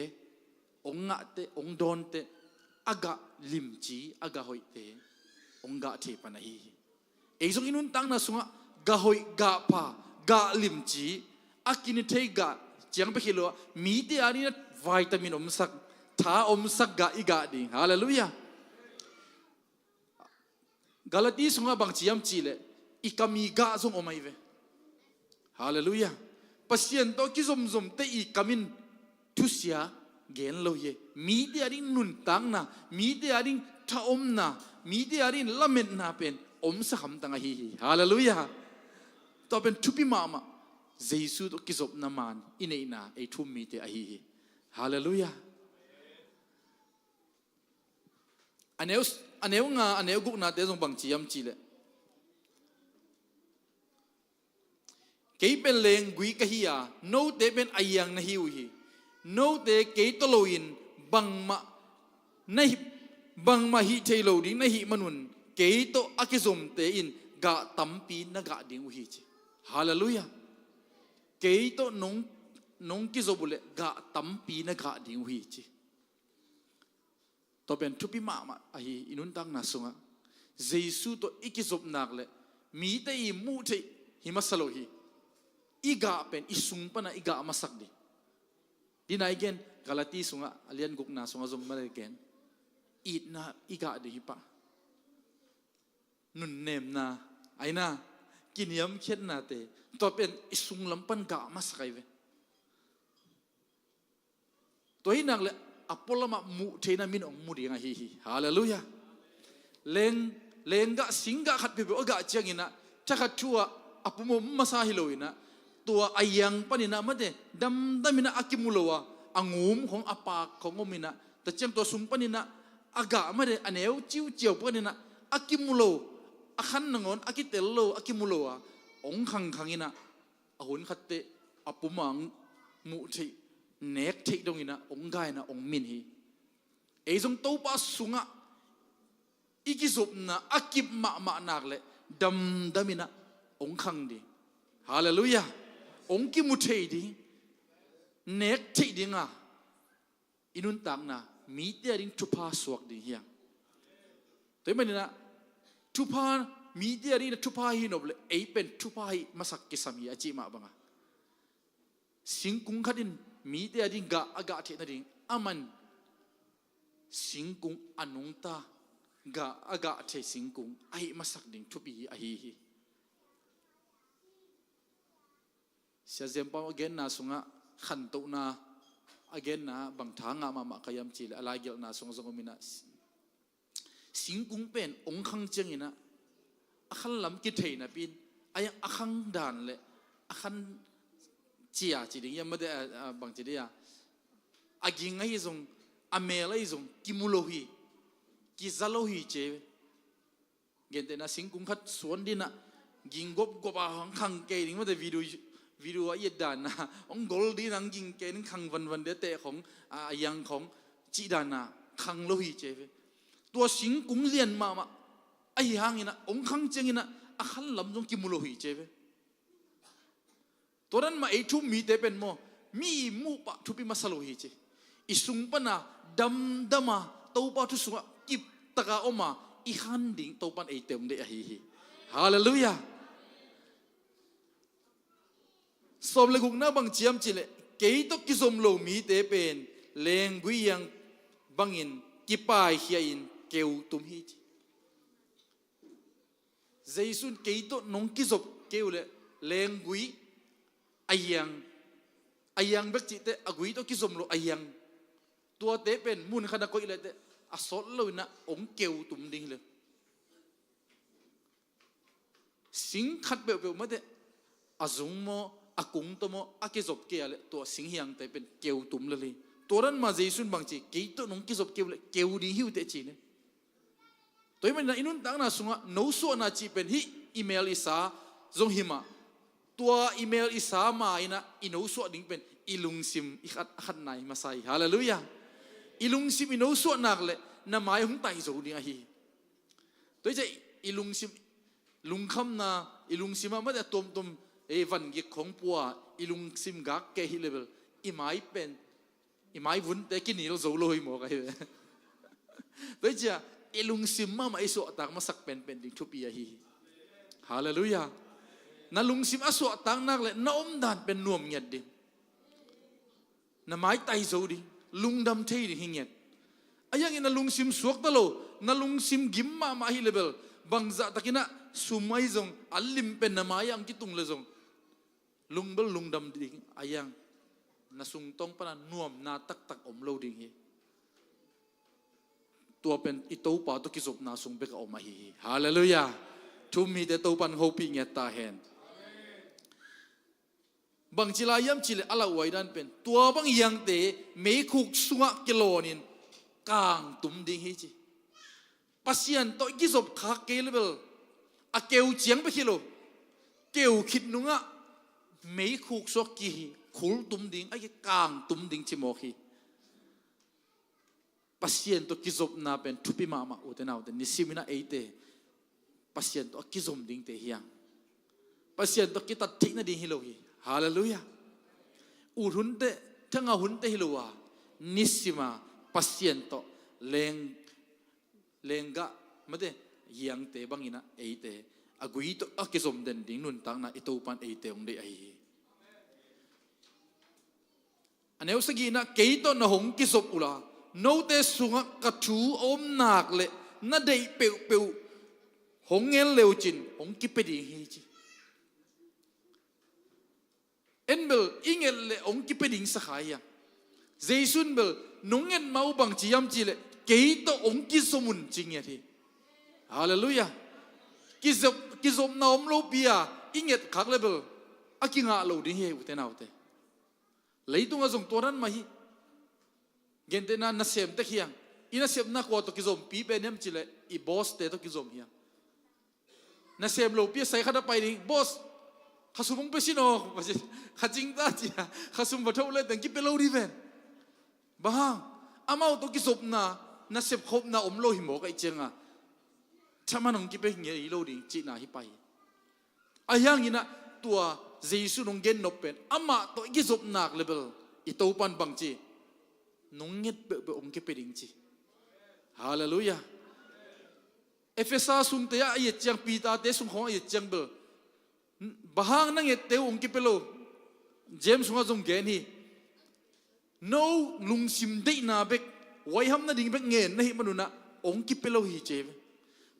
hong ngahte, hong dawnte, a gah limci, a gah hoihte hong gah thei pan ahi hi. Ei zong i nuntakna sungah gah hoih, gah pha, gah limci, a kine thei gah ciang pia khit lo a, mite adingin vitamin omsak, tha omsak gah i gah ding. Halleluiah. Galati sungah bang ci hiam cih leh, i kam i gah zong om ahi ve. Halleluiah. Pasian tawh kizomzomte i kam in thusia gen lo hi. Mite ading nuntakna, mite ading thaomna, mite ading lametna pen omsak hamtang ahi hi. Halleluiah. Tua pen thupi mahmah. Jesu tawh kizopna man i neihna ei thu-um mite ahi hi. Halleluiah. A neu, a neu nga, a neu guknate zong bang ci hiam cih leh, kei pen lenggui ka hi a, note pen a hiang na hi uh hi. Note kei tawh loin bangmah na hi, bangmah hih thei lo ding na hih manun, kei tawh a kizomte in gah tampi na gah ding uh hi ci. Halleluiah. Kei tawh nong, nong kizop uh leh gah tampi na gah ding uh hi ci. Tua pen thupi mahmah ahi i nuntakna sungah. Jesu tawh i kizop nak leh mite i muh theih hi masa lo hi. I gah pen i sung pana i gah masak ding. Dina i gen, Galati sungah a lian gukna sungah zong mah i gen. Itna i gah ding hi pah. Nunnemna, aina, kiniamkhiatnate, tua pen i sunglam pan gah masak ahi ve. Tua hi nak leh a pualamah muh theihna min hong mu ding ahi hi. Halleluiah. Leng, lenggah, singgah khat peuhpeuh a gah cianginah, thakhat thu-ah a pum om masa hi loinah, tua a hiang paninah mate, damdaminah a kimu lo a, a ngum khong, a paak khong ominah, tua ciang tua sung paninah a gah mate, a neu ciuciau paninah a kimu lo, a khan nangawn a kitel lo, a kimu lo a, hong khangkhanginah, a hun khatteh a pum a hong muh theih, nek theih donginah hong gainah hong min hi. Ei zong Topa sungah i kizopna a kip mahmah nak leh damdaminah hong khang ding. Halleluiah. Hong kimu thei ding, nek theih dinga i nuntakna mite ading thupha suak ding hi hang. Tua hi maninah thupha, mite adingin thupha hi nop leh ei pen thupha hi masak kisam hi a cih mah banga. Singkung khat in mite ading gah a gah theih nading, aman singkung a nungta gah a gah thei singkung ahi masak ding thupi ahi hi. Sia Zempam a genna sungah khantohna a genna bang tha ngah mahmah ka hiam cih leh a laigelhna sungah zong om inah singkung pen hong khang cianginah a khanlam kithei napi-in a hiang a khang dan le a khan cia ci ding hiam mate, a, a, bang ci ding a, a ging ahi zong, a mel ahi zong kimu lo hi, kiza lo hi ci. Gentehna singkung khat suan dinah ging gopgop a hong khang kei ding mate, video, video a i et danah hong gol dinah hong ging kei ding, khang vanvan ding a teh khong, a, a hiang khong cih danah khang lo hi ci ve. Tua singkung lian mahmah ahi hanginah hong khang cianginah a khanlam zong kimu lo hi ci ve. Tua dan mah ei thu-um mite pen maw, mi i muh pah thupi masa lo hi ci. I sung pana damdama Topa thu sungah kiptaka oma i khan ding Topan eite hong deih ahi hi. Halleluiah. Sawm le gukna bang ci hiam cih leh, kei tawh kizom lo mite pen lenggui hiang bangin kipaikhia-in keu tum hi ci. Jesu in kei tawh nong kizop kei uh leh lenggui a hiang, a hiang bek cihteh a gui tawh kizom lo a hiang, tuate pen mun khat na koih lehteh a sawt loinah hong keu tum ding hi le. Sing khat peuhpeuh mateh a zung maw, a kung tawh maw a kizop kei a leh tua sing hiangte pen keu tum lel hi. Tua dan mah Jesu in bang ci, kei tawh nong kizop kei uh leh keu ding hi uh teh ci ne. Tua hi maninah i nuntakna sungah nosuahna cih pen hih i mel i sa zong hi mah. Tua i mel i sa ma inah i nosuah ding pen i lungsim i khat, a khatna hi masa hi. Halleluiah. I lungsim i nosuah nak leh na mai hong tai zo ding ahi hi. Tua hi ciah i lungsim, lungkhamna, i lungsim ah mate a tuamtuam, ei vangik khong pua i lungsim gak kei hi le bel i mai pen, i mai vunte kinil zo lo hi mawk ahi ve. Tua hi ciah i lungsim mahmah i suahtak masak penpen ding thupi ahi hi. Halleluiah. Na lungsim a suahtak nak le na omdan pen nuam ngiat ding. Na maitai zo ding, lungdam thei ding hi ngiat. A hiangin na lungsim suakta lo, na lungsim gim mahmah hi le bel, bangzah takinah sum ahi zong, a lim pen na mai-ah ang kitung le zong, lungbel lungdam ding a hiang, na sungtawng pana nuamna taktak om lo ding hi. Tua pen i Topa tawh kizopna sung bek a om ahi hi. Halleluiah. Thu-um mite Topan hopih ngiat ta hen. Bangci lai hiam cihleh a lauhuai dan pen tua bang hiangte meikhuk sungah kilawnin kangtum ding hi ci. Pasian tawh i kizop khak kei le bel a keu ciang bek hi lo, keu khit nungah meikhuk sungah kikhultum ding, a kikangtum ding ci mawk hi. Pasian tawh kizopna pen thupi mahmah, ute naute, nisiminah eite Pasian tawh a kizom dingte hiang. Pasian tawh kitat theih nading hi lo hi. Halleluiah. Ut hunte, thangah hunte hi lo a, nisima Pasian tawh leng, lenggah mate, hiangte banginah eite a gui tawh a kizom den ding nuntakna i Topan eite hong deih ahi hi. A neu sagihna, kei tawh na hong kizop uhla, note sungah ka thu a om nak le na deih peuhpeuh hong ngen leucin hong kipia ding hi ci. En bel i nget le hong kipia ding sakha hiang. Jesu in bel nong nget ma uh bangci hiam cihleh kei tawh hong kizom un ci ngiat hi. Halleluiah. Kizop, kizopna om lopi a i nget khak le bel a kingah lo ding hi, ute naute. Leitungah zong tua dan mah hi. Gentehna nasem tek hiang. I nasepna kua tawh kizompi pen hiam cihleh i boss te tawh kizom hiang. Nasem lopi a sai khat a pai ding, boss, kha sum hong pia sin aw, kha cingta cia, kha sum va tho le teng kipia lo ding ven. Bang hang, amau tawh kizopna, nasep khopna om lo hi mawk ahih cianga thaman hong kipia ngei lo ding cihna hi pah hi. A hianginah tua Jesu nong gennop pen amah tawh i kizop nak le bel i Topan bangci, nong nget peuhpeuh hong kipia ding ci. Halleluiah. Efesa sungte ah a i et ciang, Peter-te sung khawng a i et ciang bel, bang hang na ngette uh hong kipia lo? James sungah zong gen hi. No lungsim deihna bek, huaiham nading bek ngen na hih manunah hong kipia lo hi ci ve.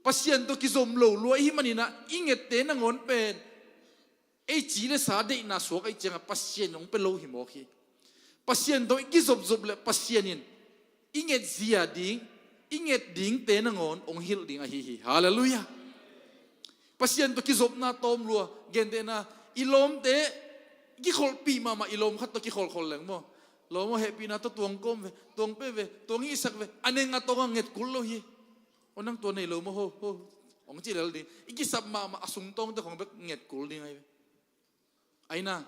Pasian tawh kizom lo lua i hih maninah i ngette nangawn pen ei ci le sa deihna suak ahih cianga Pasian in hong pia lo hi mawk hi. Pasian tawh i kizopzop le Pasian in i ngetzia ding, i nget dingte nangawn hong hilh ding ahi hi. Halleluiah. Pasian tawh kizopna tawm lua, gentehna i lawmte, kikholhpih mahmah i lawm khat tawh kikholhkholh leng maw, lawm aw, hehpihna tawh tuang kawm ve, tuang pe ve, tuang hihsak ve, a neng a tawng a nget kul lo hi. Aw, nang tua nei lo maw, ho, ho, hong ci lel ding. I kisap mahmah a sungtawngte khong bek nget kul ding ahi ve. Aina,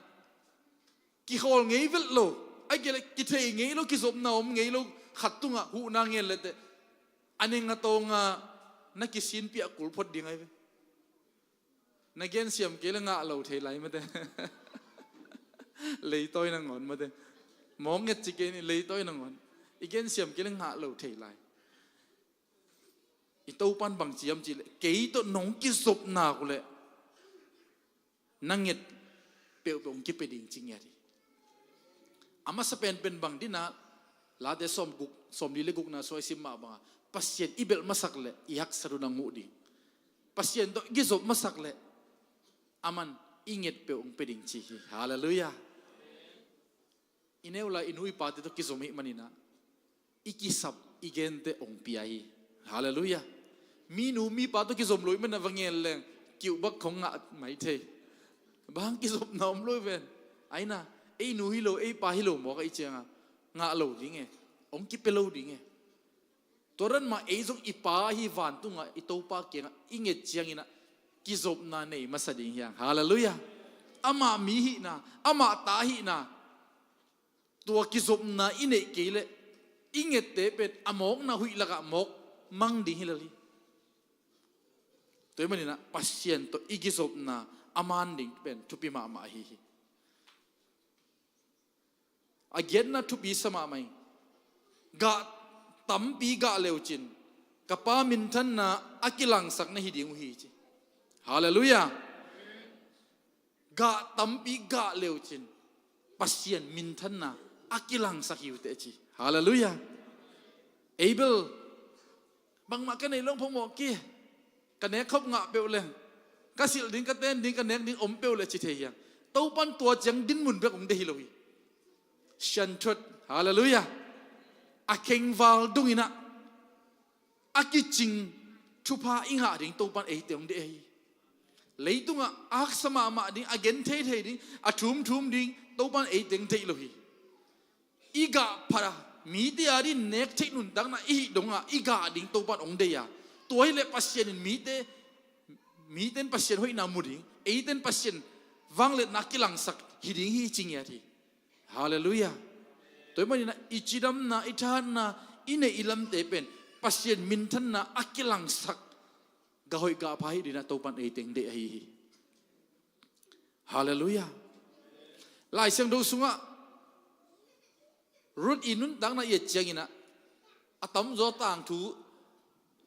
kikhawl ngei velh lo, ai kei le kithei ngei lo, kizopna om ngei lo khat tungah huhna ngen leteh a neng a tawnga na kisinpiah kul phot ding ahi ve. Na gensiam kei le ngah lo thei lai mate. Leitawi nangawn mate. Mawk nget ci kei ni, leitawi nangawn. I gensiam kei le ngah lo thei lai. I Topan bang ciam cihleh, kei tawh nong kizop nak uhleh na nget peuhpeuh hong kipia ding ci ngiat hi. A masa penpen bang dina, Late sawm guk, sawmli le gukna sua i sim mah banga, Pasian i belh masak leh i haksat uh na nguh ding. Pasian tawh i kizop masak leh aman i nget peuh hong pia ding ci hi. Halleluiah. I neu lai i nu i pate tawh kizom hih maninah i kisap i gente hong pia hi. Halleluiah. Mi nu mi pa tawh kizom lo hih maninah va ngen leng kiuhbak khong ngah mai thei. Bang kizopna om lo hi ven. Aina, ei nu hi lo, ei pa hi lo mawk ahih cianga ngah lo ding e. Hong kipia lo ding e. Tua dan mah ei zong i Pa ahi vantungah i Topa kiangah i nget cianginah kizopna nei masa ding hiang. Halleluiah. Amah mi hihna, amah ta hihna, tua kizopna i neih kei leh i ngette pen a mawkna huih lakah mawk mang ding hi lel hi. Tua hih maninah Pasian tawh i kizopna a man ding pen thupi mahmah ahi hi. A giatna thupi sa mahmah ing. Gah tampi gah leucin ka Pa minthanna a kilangsak na hi ding uh hi, ci. Halleluiah. Gah tampi gah leucin Pasian minthanna a kilangsak hi uh teh, ci. Halleluiah. Abel, bangmah ka neih lo phomawh ki, ka nek khop ngah peuh le, ka silh ding, ka ten ding, ka nek ding om peuh le, ci thei hiam? Topan tua ciang dinmun bek hong deih hi lo hi. Sianthot, halleluiah. A khengval dungin ah a kicing thupha i ngah ding Topan eite hong deih ahi hi. Leitungah a haksa mahmah ding, a genthei thei ding, a thumthum ding Topan eite hong deih lo hi. I gah phat a, mite a ding nek theih nuntakna i hih dongah i gah ding Topan hong deih a, tua hileh Pasian in mite, mite in Pasian hoihna mu ding, eite in Pasian vangliatna kilangsak hi ding hi, ci ngiat hi. Halleluiah. Tua ahih manin ah i cidamna, i thahatna, i neih i lamte pen Pasian minthanna a kilangsak, gah hoih gah pha hi dingin ah Topan eite hong deih ahi hi. Halleluiah. Lai Siangtho sungah Ruth i nuntakna i et ciangin ah a tamzaw tangthu,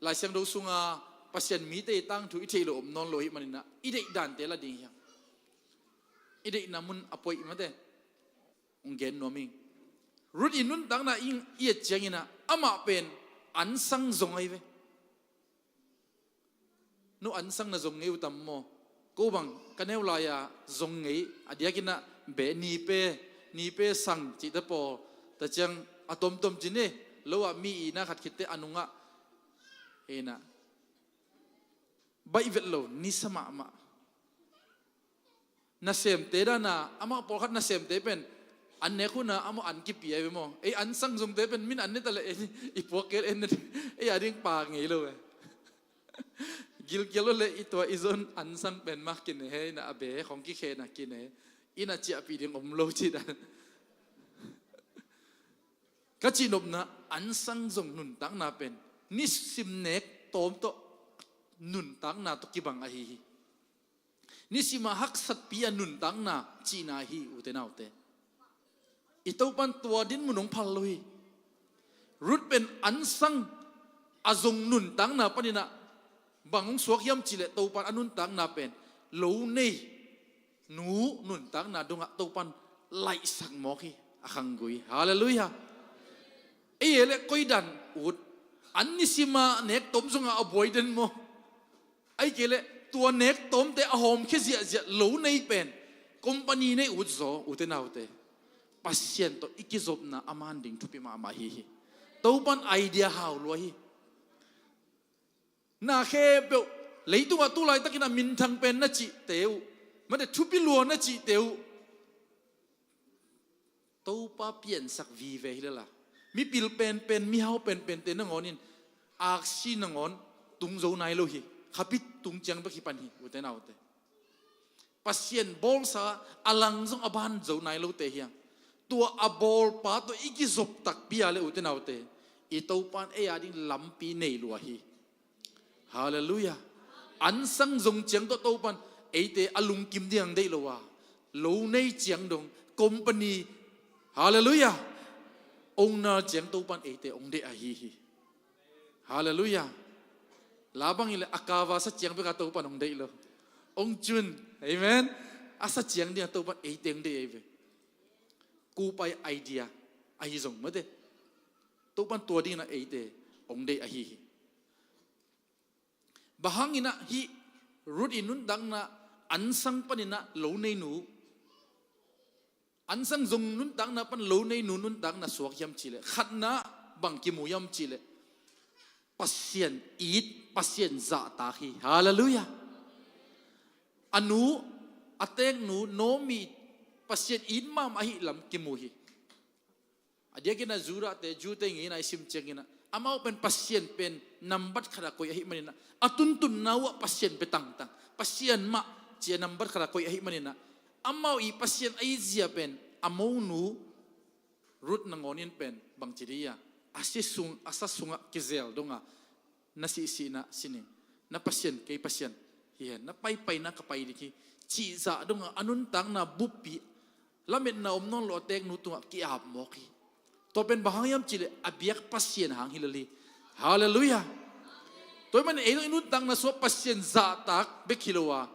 Lai Siangtho sunga Pasian mite i tangthu i theih loh om nawn lo ahih manin ah i deih dante la ding hiam? I deihna mun a poih mate. Hong gen nuam ing. Ruth i nuntakna i, i et ciangin ah amah pen ansang zong ahi ve. Nu, ansang na zong ngei uh tam maw? Ko bang ka neu lai-a zong ngei, a diakin ah beh nipe, nipe sang cihte pawl, ta ciang a tomtom cin e, lo ah mi i na khat khitte a nungah, hi na, baih vet lo, nisa mahmah. Nasemte dana, amah pawlkhat nasemte pen an nek hun a amah an kipia ve maw? Ei ansang zongte pen min an ne ta leh ei i puak kel en na, ei a ding pa ngei lo ve. Gilkial lo leh i tua i zon ansang pen mah kine he, na a be khong kikhena kine, i na ciahpih ding om lo ci dan. Ka cihnopna, ansang zong nuntakna pen nisim nek tawm tawh nuntakna tawh kibang ahi hi. Nisim a haksatpi a nuntakna cihna hi, ute naute. I Topan tua dinmun hong phal lo hi. Ruth pen ansang a zong nuntakna panin ah bang hong suak hiam cih leh Topan a nuntakna pen lo nei nu nuntakna dongah Topan laihsak mawk hi, a khanggui. Halleluiah. Ei e leh koi dan ut, an nisim a nek tawm zongah a buai den maw? Ahih kei leh tua nek tawmte a hawmkhia ziahziah lo nei pen company nei ut zaw, ute naute. Pasian tawh i kizopna a man ding thupi mahmah hi hi. Topan idea hau lua hi. Na khempeuh, leitungah tu laitakin a minthang pen na cihte uh, mate thupi lua na cihte uh, Topa piansak vive hi lala. Mipil penpen, mihau penpente nangawn in aksi nangawn tung zo nai lo hi. Khapi tung ciang bek hi pan hi, ute naute. Pasian bawlsa a lang zong a ban zo nai lote hi hang. Tua a bawlpa tawh i kizop takpi a leh, ute naute, i Topan ei a ding lampi nei lua hi. Halleluiah. Ansang zong ciang tawh Topan eite a lungkim ding ang deih lo a, lo nei ciang dong company, halleluiah, owner ciang Topan eite hong deih ahi hi. Halleluiah. La bangin leh a kava sa ciang bek a Topan hong deih lo. Hong cun, amen. A sa ciang ding a Topan eite hong deih ahi ve. Kupai idea ahi zong mate, Topan tua dingin ah eite hong deih ahi hi. Bang hangin ah hih Ruth i nuntakna, ansang panin ah lo nei nu, ansang zong nuntakna pan lo nei nu nuntakna suak hiam cih leh, khatna bang kimu hiam cih leh, Pasian it, Pasian zahtak hi. Halleluiah. A nu, a teeknu Naomi Pasian it mahmah ahih lam kimu hi. A diakin ah Judahte, Jew-te ngeina i sim ciangin ah, amau pen Pasian pen nambat khat a koih ahih manin ah, a tuntunna uh ah Pasian bia tangtang, Pasian mah ci-a nambat khat a koih ahih manin ah, amau i Pasian a itzia pen a monu Ruth nangawn in pen bangci dih a, a si sung, a sa sungah kizel dong a, na sihsihna sining, na Pasian kei Pasian hi hen, na paipaina ka pai ding hi, cih zah dong a, a nuntakna buppi, lametna om nawn lo a teeknu tungah ki-ap mawk hi. Tua pen bang hang hiam cihleh a biak Pasian hang hi lel hi. Halleluiah. Tua ahih manin ei zong i nuntakna sungah Pasian zahtak bek hi lo a,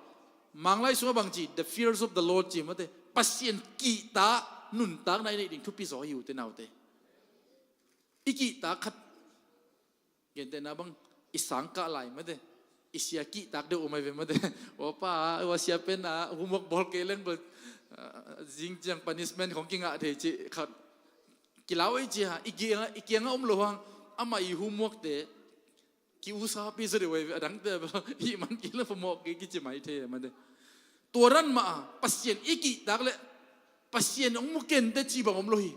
Manglai sungah bang ci, the fears of the Lord ci mate, Pasian kihtak nuntakna i neih ding thupi zaw hi, ute naute. I kihtak khat, gentehna bang, i sang kah lai mate, i sia kihtak deuh om ahi ve mate. Aw pa, aw sia pen a homework bawl kei leng bel, ah, zing ciang punishment khong kingah thei cih khat kilau ei ci a, i kiangah, i kiangah om lo hang, amah i homework te ki-usapi zaw deuh ahi ve, a dangte bel hih man kei leng phamawh kei kici mai thei mate. Tua ran mah a Pasian i kihtak leh Pasian hong mu kei inteh cih bang om lo hi.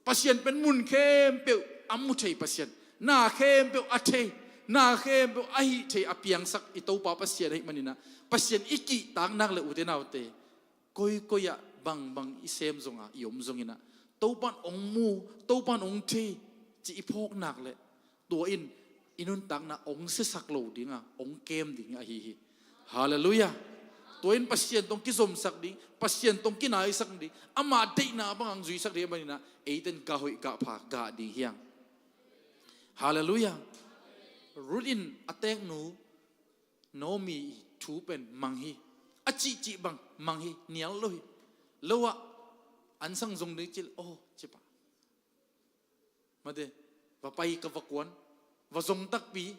Pasian pen mun khempeuh a mu thei Pasian, na khempeuh a thei, na khempeuh a hih thei, a piangsak i Topa Pasian ahih manin ah, Pasian i kihtak nak leh, ute naute, koikoi ah bangbang i sem zong a, i om zongin ah, Topa'n hong mu, Topa'n hong thei cih i phawk nak leh, tua in i nuntakna hong siasak lo ding a, hong kem ding ahi hi. Halleluiah. Tua in Pasian tawh kizomsak ding, Pasian tawh kinaisak ding, amah deihna bang hong zuisak ding ahih manin ah, eite'n gah hoih gah pha gah ding hi hang. Halleluiah. Ruth in a teeknu Naomi i thu pen mang hi. A cihcih bang mang hi, nial lo hi. Lo ah an sang zong ding cih leh, aw, ci pah mate, va pai ka va kuan, va zong takpi,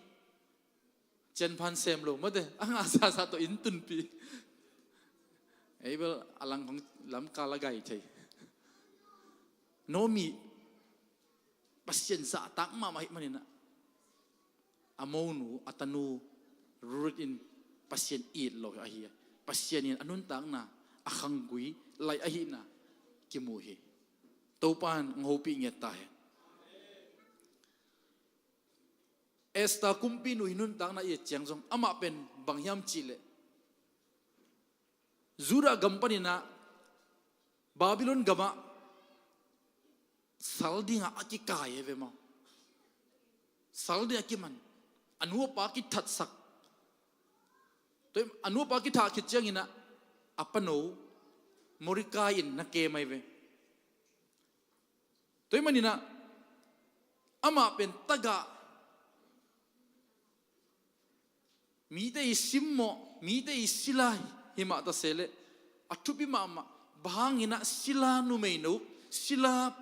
cianphan sem lo mate, a ngah sasa tawh inn tunpih. Ei bel a lang khong lamkal a gai thei. Naomi Pasian zahtak mahmah ahih manin ah, a monu, a tanu Ruth in Pasian it lo ahi a, Pasian in a nuntakna a khanggui lai ahihna kimu hi. Topa'n hong hopih ngiat ta hen. Esther kumpinu i nuntakna i et ciang zong, amah pen bang hiam cihleh, Judah gam panin ah Babylon gamah sal dingah a kikai e ve maw. Sal dingah a kiman, a nu a pa kithatsak. Tua hi, a nu a pa kithah khit ciangin ah, a pano Mordecai in na kem ahi ve. Tua ahih manin ah, amah pen tagah, mite i simmawh, mite i sila hi mah ta se leh, a thupi mahmah, bang hangin ah sila numeino, sila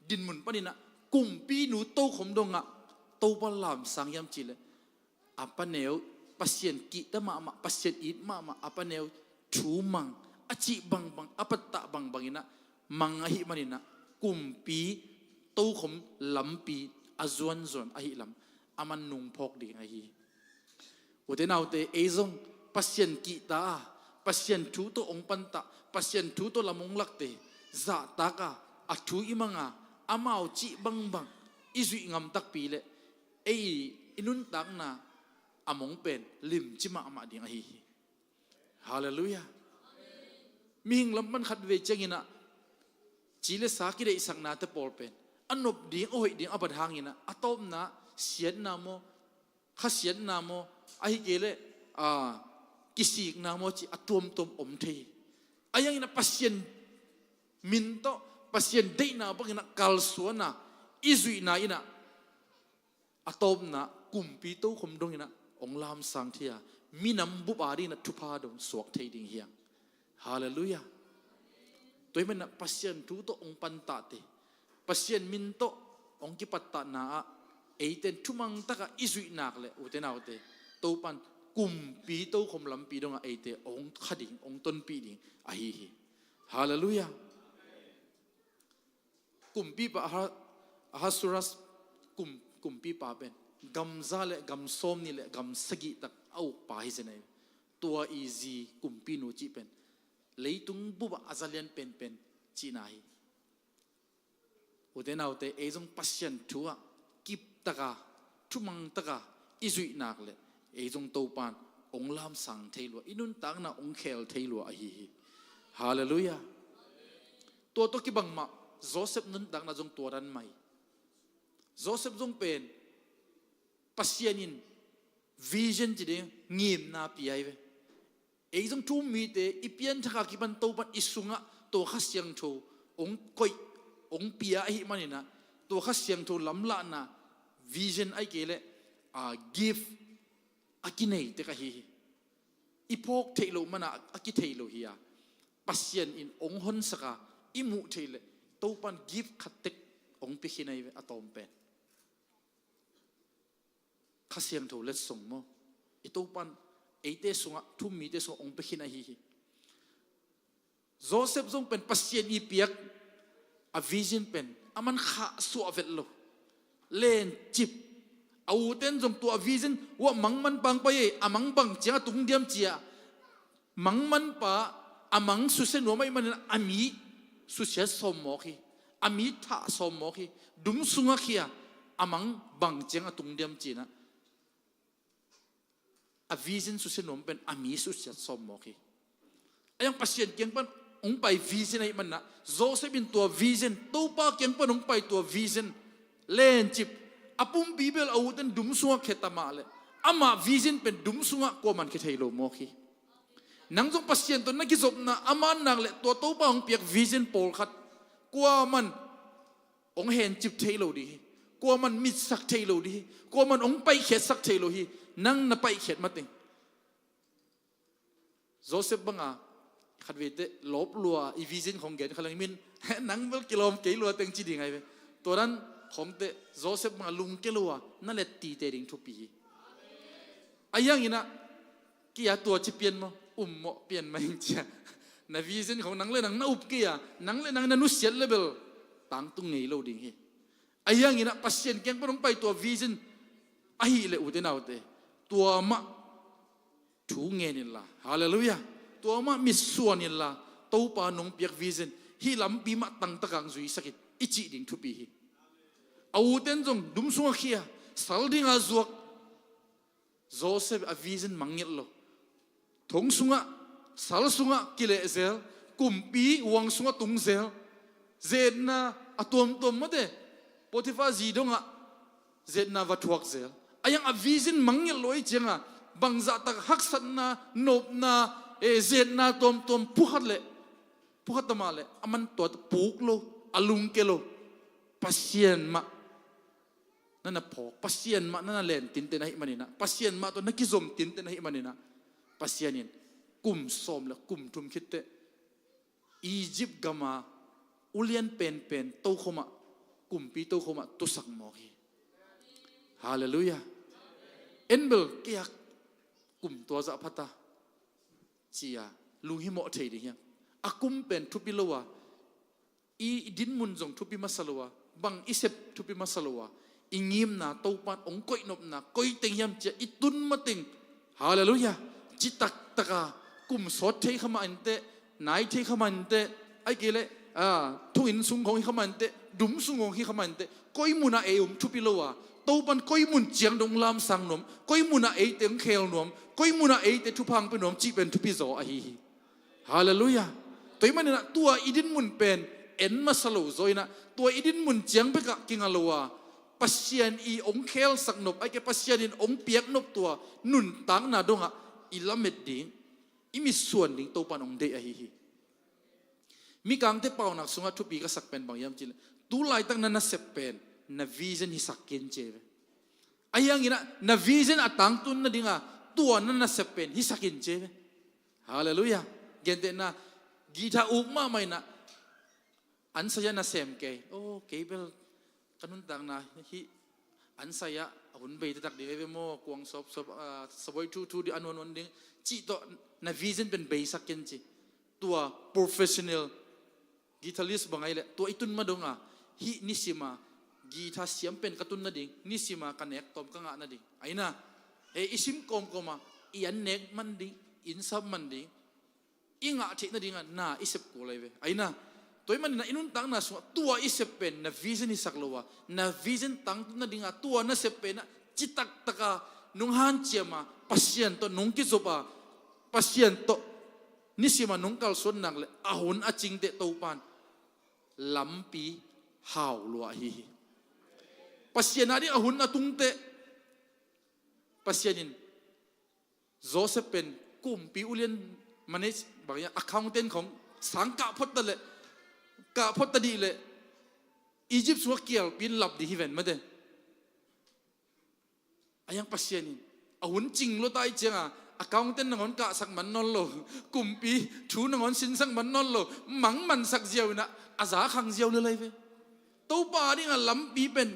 dinmun panin ah kumpinu tokhom dongah Topa lamsang hiam cihleh, a paneu, Pasian kihta mahmah, Pasian it mahmah, a paneu thu mang, a cih bangbang, a pattah bangbang in ah mang ahih manin ah, kumpi tokhom lampi a zuanzuan ahih lam a man nungphawk ding ahi hi. Ute naute, ei zong Pasian kihta a, Pasian thu tawh hong pantah, Pasian thu tawh lam hong lakte zahtak a, a thu i mang a, amau cih bangbang i zuih ngam takpi leh, ei i nuntakna a mong pen limci mahmah ding ahi hi. Halleluiah. Mihing lam pan khat vei ciangin ah, ci le sa kideihsaknate pawl pen a nop ding, a hoih ding a bat hangin ah, a tawpna siatna maw, khasiatna maw, ahih kei leh, a, kisikna maw cih a tuamtuam om thei hi. Ahi hangin ah Pasian min tawh, Pasian deihna bangin ah kalsuan a i zuihna in ah, a tawpna kumpi tokhom dongin ah hong lamsang thei a, minam bup a dingin ah thupha dong suak thei ding hi hang. Halleluiah. Tua ahih manin ah Pasian thu tawh hong pantahte, Pasian min tawh hong kipattahna ah eite'n thumang takah i zuih nak leh, ute naute, Topa'n kumpi tokhom lampi dongah eite hong kha ding, hong tonpih ding ahi hi. Halleluiah. Kumpipa Aha-, Ahasuerus kum-, kumpipa pen gam za le gam sawmnih le gam sagih tak a ukpa hi zen ahi. Tua i zi kumpinu cih pen leitung bupah a za lian penpen cihna hi. Ute naute, ei zong Pasian thu ah kiptaka, thumangtaka i zuih nak leh, ei zong Topa'n hong lamsang thei lua, i nuntakna hong khel thei lua ahi hi. Halleluiah. Tua tawh kibang mah Joseph nuntakna zong tua dan mah hi. Joseph zong pen Pasian in vision ci ding, ngimna pia hi ve. Ei zong thu-um mite i pianthak a kipan Topa'n i sungah tua Kha Siangtho hong koih, hong pia ahih manin ah, tua Kha Siangtho lamlahna, vision ahih kei leh, a, gift a kinei tek ahi hi. I phawk theih loh man ah a kithei lo hi a, Pasian in hong honsak a, i muh theih leh Topa'n gift khat tek hong pia khin ahi ve, a tawm pen. Kha Siangtho letsong maw, i Topa'n eite sungah, thu-um mite sungah hong pia khin ahi hi. Joseph zong pen Pasian i piak a vision pen aman khahsuah vet lo. Lencip. A uten zong tua vision, uah, mang man pang pai ei, a mang bang ciang a tung diam ci a, mang manpa a mang susia nuam ahih manin a mi susia sawm mawk hi. A mi thah sawm mawk hi. Dum sungah khia, a mang bang ciang a tung diam ci-in ah, a vision susia nuam pen a mi susia sawm mawk hi. A hiang Pasian kiang pan hong pai vision ahih manin ah, Joseph in tua vision, Topa kiang pan hong pai tua vision, lencip. A pumpi bel a uten dum sungah khia ta mah leh, amah vision pen dum sungah kuaman khia thei lo mawk hi. Nang zong Pasian tawh na kizopna a man nak leh, tua Topa hong piak vision pawlkhat kuaman hong hencip thei lo ding hi. Kuaman mitsak thei lo ding hi. Kuaman hong paikhiatsak thei lo hi. Nang na paikhiat mateng. Joseph banga, khatvei teh lawp lua, i vision khawng gen kha leng min, nang bel kilawm kei lua teng ci ding ahi ve. Tua dan khawng teh Joseph banga lungkia lua, na let tite ding thupi hi. A hiang in ah, kia tua ci pian maw, um maw, pian mah ing cia. Na vision khawng nang le nang na up kei a, nang le nang na nusiat leh bel tangtung ngei lo ding hi. A hiang in ah Pasian kiang pan hong pai tua vision ahih leh, ute naute, tua mah thu ngen inla, hallelujah, tua mah mitsuan inla, Topa nong piak vision hih lampi mah tangtaka hong zuisak in, i cih ding thupi hi. A uten zong dum sungah khia, sal dinga zuak. Joseph a vision mangngilh lo. Thong sungah, sal sungah kilehzel, kumpi huang sungah tungzel. Zetna a tuamtuam mate, Potiphar zi dongah zetna va thuakzel. A hiang a vision mangngilh lo ahih cianga, bangzahtak haksatna, nopna, eh, zetna tuamtuam phukhat leh, phukhat ta mah leh, aman tua puk lo, a lungkia lo. Pasian mah na na phawk, Pasian mah na na len tinten ahih manin ah, Pasian mah tawh na kizom tinten ahih manin ah, Pasian in kum sawm le kum thum khit teh Egypt gama ulian penpen tokhom ah, kumpi tokhom ah tusak mawk hi. Hallelujah. En bel kei a kum tua zah pha ta ci-a lunghimawh thei ding hiam? A kum pen thupi lo a, i dinmun zong thupi masa lo a, bang i sep thupi masa lo a, i ngimna Topa'n hong koihnopna koi teng hiam ci-a i tun mateng, hallelujah, citak taka kum sawt thei kha mah inteh, nai thei kha mah inteh, ahih kei leh, ah, thonginn sung khawng hi kha mah inteh, dum sung khawng hi kha mah inteh, koi munah ei om thupi lo a, Topa'n koi mun ciang dong lamsang nuam, koi munah eite hong khel nuam, koi munah eite thupha hong pia nuam cih pen thupi zaw ahi hi. Hallelujah. Tua ahih manin ah tua i dinmun pen en masa lo zaw in ah, tua i dinmun ciang bekah kinga lo a, Pasian i hong khelsak nop, ahih kei leh Pasian in hong piak nop tua nuntakna dongah i lamet ding, i mitsuan ding Topa'n hong deih ahi hi. Mikangte paunak sungah thupi ka sak pen bang hiam cih leh, tu laitak na nasep pen na vision hisak kin ci ve. A hiang in ah na vision a tangtun nadinga tua na nasep pen hisak in ci ve. Hallelujah. Gentehna, guitar uk mahmah in ah, an saya nasem kei. Oh, kei bel ka nuntakna hih an saya a hun bei taktak ding veve maw, kuang sawpsawp, ah, saboi thuthu ding, a nuannuan ding cih tawh na vision pen beisak ken ci. Tua professional guitarist bang ahih leh, tua i tun ma donga, hih nisima guitar siam pen ka tun nading, nisima ka nek tawm ka ngah nading, aina, eh, i sim kawmkawma i an nek man ding, inn sap man ding, i ngah theih nadinga na i sep kul ahi ve, aina. Tua ahih manin ah i nuntakna sungah tua i sep pen na vision hisak lo a, na vision tangtun nadinga tua na sep pen ah citak taka nong hanciam a, Pasian tawh nong kizop a, Pasian tawh nisima nong kalsuan nak leh a hun a cingteh Topa'n lampi hau lua ahi hi. Pasian ading a hun a tungteh Pasian in Joseph pen kumpi ulian, manage bang hiam, accountant khawng sang kah phot ta leh, kah phot ta dih leh, Egypt sungah kialpi in lap ding hi ven mate. A yang Pasian in a hun cing lua ta i cianga, accountant nangawn kahsak man nawn lo, kumpi thu nangawn sinsak man nawn lo, mang mansak ziau inah a za khang ziau lelai ve. Topa dinga lampi pen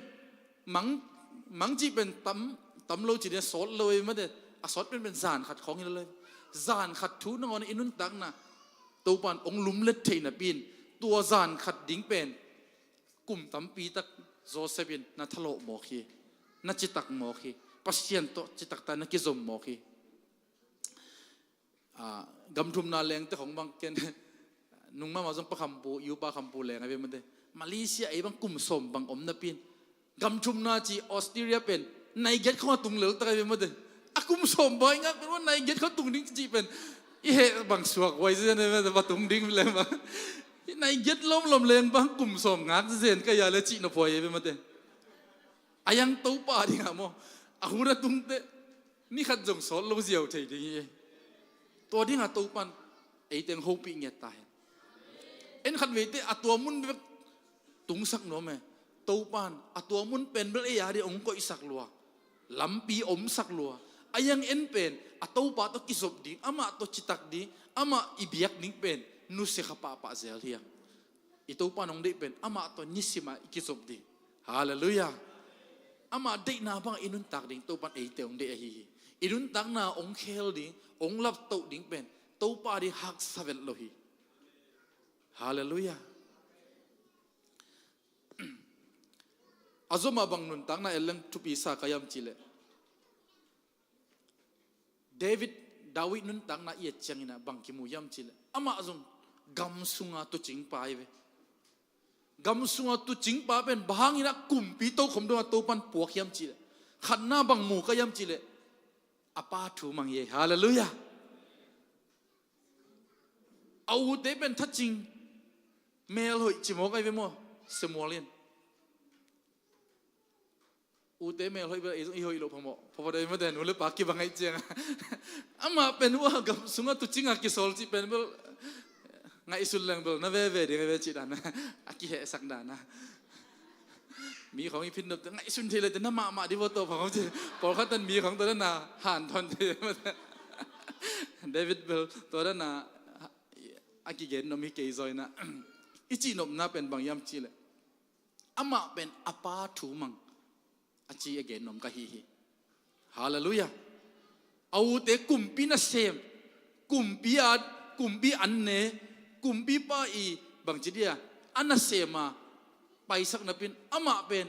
mang, mang cih pen tam, tam lo cih dinga sawt lo ei mate. A sawt pen pen zan khat khawng hi lelai ve. Zan khat thu nangawn i nuntakna Topa in ong lumlet theih napi in tua zan khat ding pen kum tampi tak Joseph in na thalawh mawk hi, na citak mawk hi, Pasian tawh citak ta na kizom mawk hi. Ah, gamthumna lengte khong bang ken nungmama zong Pa Khampu, U Pa Khampu leng a ve mate. Malaysia ei bang kum sawm bang om napi in gamthumna ci Australia pen nai giat khong a tung lel tak a ve mate. A kum sawm bang i ngak pen nai giat khong tung ding ci pen i heh bang suak huai zen a ve mate, va tung ding leng bang. Nai giat lawmlawm leng bang kum sawm ngak zen ka ya le cih nop huai a ve mate. A yang Topa dinga maw, a hun a tungte ni khat zong sawt lo ziau thei ding hi. Tua dinga Topan ei teng hopih ngiat ta hen. En khat veite a tua mun bek tungsak nuam e. Topan a tua mun pen bel ei a ding ong koihsak lua, lampi omsak lua. A yang en pen a Topa tawh kizop ding, amah tawh citak ding, amah i biak ding pen nusia kha pahpah zel hiang. I Topa nong deih pen amah tawh nisimah i kizop ding. Halleluiah. Amah deihna bang i nuntak ding Topan eite ong deih ahi hi. I nuntakna ong khel ding, ong laptoh ding pen Topa ding haksa vet lo hi. Halleluiah. A zomah bang nuntakna en leng thupi sa ka hiam cihleh, David, David nuntakna i et cianginah bang kimu hiam cihleh, amah zong gam sunga tuucingpa hi ve. Gam sunga tuucingpa pen bang hanginah kumpi tokhom dongah Topan puak hiam cihleh, khatna bang mu ka hiam cihleh, a pa thu mang hi. Halleluiah. A ute pen thacing, melhoih ci mawk ahi ve maw, Samuel in. Ute melhoih bel ei zong i hoih loh phamawh phamawh dei mate, nu le pa kibang ahi cianga. Amah pen ua gam sunga tuucinga kisawl cih pen bel ngaihsun leng bel na veve ding a ve cih dana, a kihehsak dana. Mi khawng i phit nopte ngaihsun thei lete na mahmah dih vaw tawh phang hong ci. Pawlkhat tan mi khawng tua dana hanthawn thei mate. David bel tua dana a kigen nop hi kei zaw inah. I cihnopna pen bang hiam cihleh, amah pen a pa thu mang a ci a gen nuam ka hi hi. Halleluiah. A ute kumpi nasem, kumpi at, kumpi an ne, kumpipa i bangci dia a nasema paisak napin amah pen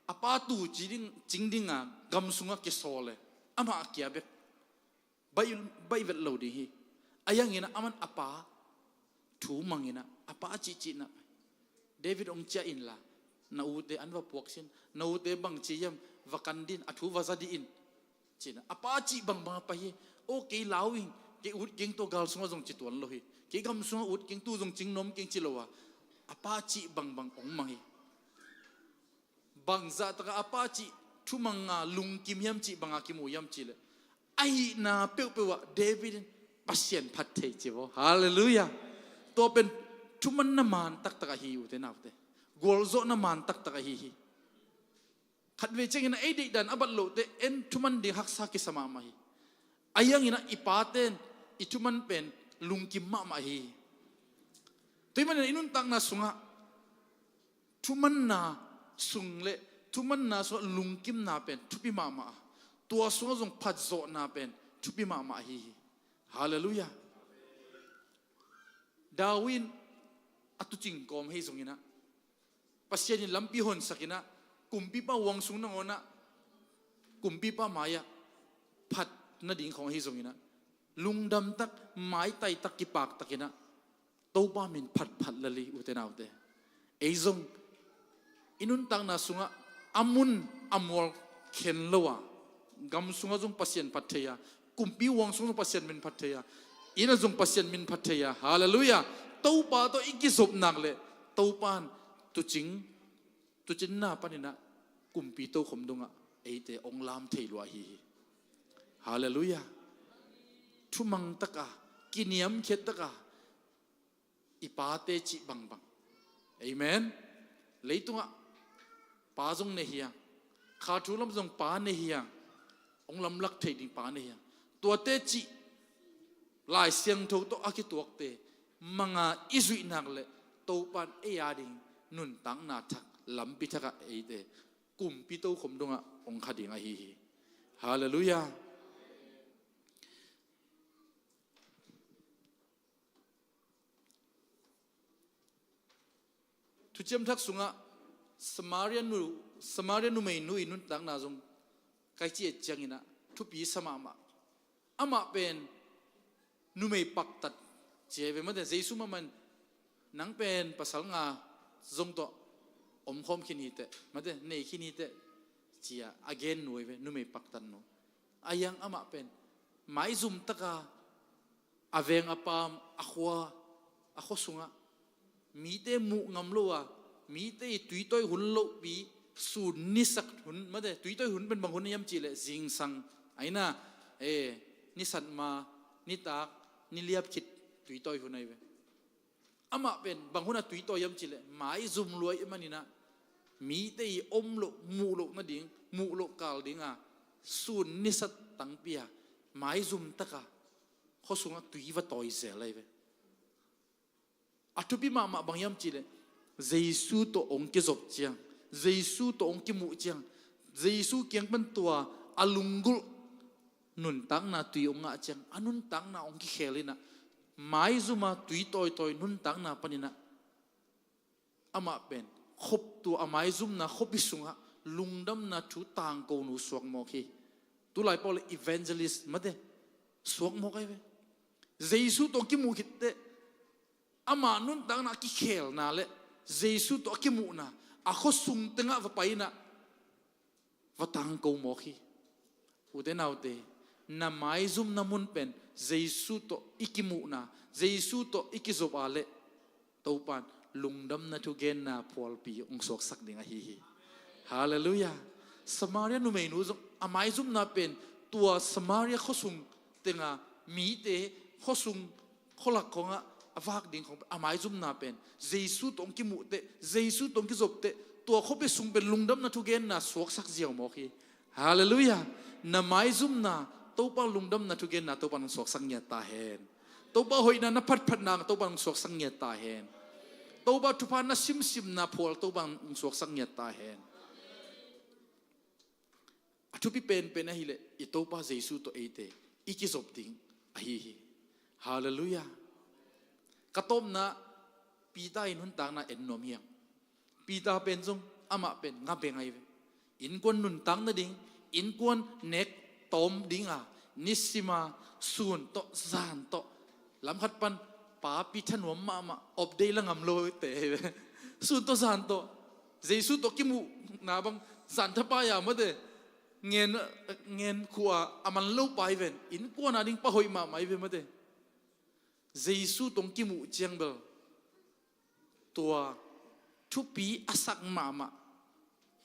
a pa tuuci ding, cing dinga gam sunga kisawl e. Amah a kia bek baih, baih vet lo ding hi. A yanginah aman a pa thu manginah a pa cihcihnah David ong ciah inla, na ute an va puaksin, na ute bang ci hiam va kan din, a thu va za dih in cinah a pa cih bangbang a pai hi. Aw kei lau ing, kei ut keng tua gal sungah zong ci tuan lo hi, kei gam sungah ut keng tu zong cing nuam keng ci lo a, a pa cih bangbang ong mang hi. Bangzah taka a pa cih thumanga lungkim hiam cih banga kimu hiam cihleh, ahihna peuhpeuh ah David in Pasian phat thei ci vaw. Halleluiah. Tua pen thumanna man taktak ahi ute naute. Gualzawhna man taktak ahi hi. Khatvei ciangin a ei deihdan a bat lohte en thuman ding haksa kisa mahmah hi. A yanginah i paten i thuman pen lungkim mahmah hi. Tua hi manin i nuntakna sungah thumanna sung le thumanna sungah lungkimna pen thupi mahmah a, tua sungah zong phatzawhna pen thupi mahmah ahi hi. Halleluiah. David in a tuucing kawm ahi zonginah Pasian in lampi honsakinah kumpipa huang sung nangawnah kumpipa mai-ah phat nading khawng ahi zonginah lungdamtak, maitaitak, kipaktakinah Topa min phatphat lel hi ute naute. Ei zong i nuntakna sungah a mun a mual khen lo a, gam sungah zong Pasian phat thei a, kumpi huang sungah zong Pasian min phat thei a, innah zong Pasian min phat thei a. Halleluiah. Topa tawh i kizop nak le Topa in tuucing, tuucinna paninah kumpi tokhom dongah eite ong lam thei lua ahi hi. Halleluiah. Thumang taka, kiniamkhiat taka i pate cih bangbang. Amen. Leitungah pa zong nei hi hang, kha thu lam zong pa nei hi hang, hong lamlak thei ding pa nei hi hang. Tuate cih Lai Siangtho tawh a kituakte manga i zuih nak leh Topa'n ei a ding nuntakna thak, lampi thakah eite kumpi tokhom dongah hong kha ding ahi hi. Halleluiah. Thuciam Thak sungah Samaria nu, Samaria numeinu i nuntakna zong kai ci et cianginah thupi sa mahmah. Amah pen numei paktat ci ahi ve, mate, Jesu mahmah in nang pen pasal nga zong tawh omkhawm khin hiteh, mate, nei khin hiteh, ci-a a gen nu ahi ve, numei paktat nu. A hiang amah pen maizum taka a veng a paam, a khua, a khua sungah mite muh ngam lo a, mite i tuitawi hun lohpi, sun nisak hun, mate, tuitawi hun pen bang hun hiam cihleh zingsang, aina, e, nisat ma, nitak, niliap khit tuitawi hun ahi ve. Amah pen bang hun a tuitawi hiam cihleh maizum lua ahih maninah mite i om loh, muh loh nading, muh loh kal dinga sun nisat tangpi-a maizum taka khua sungah tui va tawi zel ahi ve. A thupi mahmah bang hiam cihleh Jesu tawh hong kizop ciang, Jesu tawh hong kimuh ciang, Jesu kiang pan tua a lunggulh nuntakna tui hong ngah ciang a nuntakna hong kikhel inah maizuma tui tawitawi nuntakna paninah amah pen khop, tua a maizumna khuapi sungah lungdamna thu tangko nu suak mawk hi. Tulai pau le evangelist, mate, suak mawk ahi ve. Jesu tawh kimuh khitteh ama nuntakna a kikhelna le Jesu tawh a kimuhna a khuasung tengah va pai inah va tangko mawk hi. Ute naute, na maizumna mun pen Jesu tawh i kimuhna, Jesu tawh i kizop a leh Topa'n lungdamna thugenna phualpi hong suaksak ding ahi hi. Halleluiah. Samaria numeinu zong a maizumna pen tua Samaria khuasung tenga mite khuasung khualak khawngah a vak ding khawng a maizumna pen Jesu tawh hong kimuhteh, Jesu tawh hong kizopteh, tua khuapi sung pen lungdamna thugenna suaksak ziau mawk hi. Halleluiah. Na maizumna Topa lungdamna thugenna Topa nang suaksak ngiat ta hen. Topa hoihna na phatphatna Topa nang suaksak ngiat ta hen. Topa thupha na simsimna phual Topa nang suaksak ngiat ta hen. A thupi penpen ahileh i Topa Jesu tawh eite i kizop ding ahi hi. Halleluiah. Ka tawpna Peter i nuntakna en nuam hiang. Peter pen zong amah pen nga beng ahi ve. Innkuan nuntak nading, innkuan nek tawm dinga nisima sun tawh zan tawh lamkhat pan papi thanuam mahmah, update la ngam lote ahi ve. Sun tawh zan tawh Jesu tawh kimuhna bang zan thapai-a, mate, ngen, ngen khua a man lo pa hi ven, innkuan a ding pa hoih mahmah hi ve, mate. Jesu tawh kimuh ciang bel tua thupi a sak mahmah,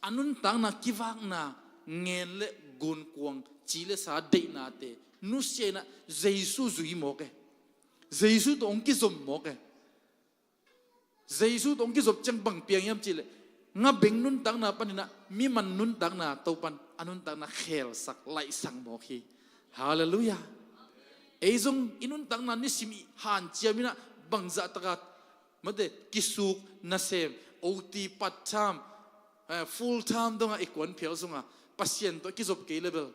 a nuntakna kivakna, ngen le gunkuang, ci le sa deihnate nusia inah Jesu zui mawk e. Jesu tawh hong kizom mawk e. Jesu tawh hong kizop ciang bang piang hiam cihleh nga beng nuntakna paninah miman nuntakna Topa'n a nuntakna khelsak, laihsak mawk hi. Halleluiah. Ei zong i nuntakna nisim i hanciam inah bangzah taka, mate, kisuk nasem, O T, part time, eh, full time dongah i kuan phial sunga Pasian tawh kizop kei le bel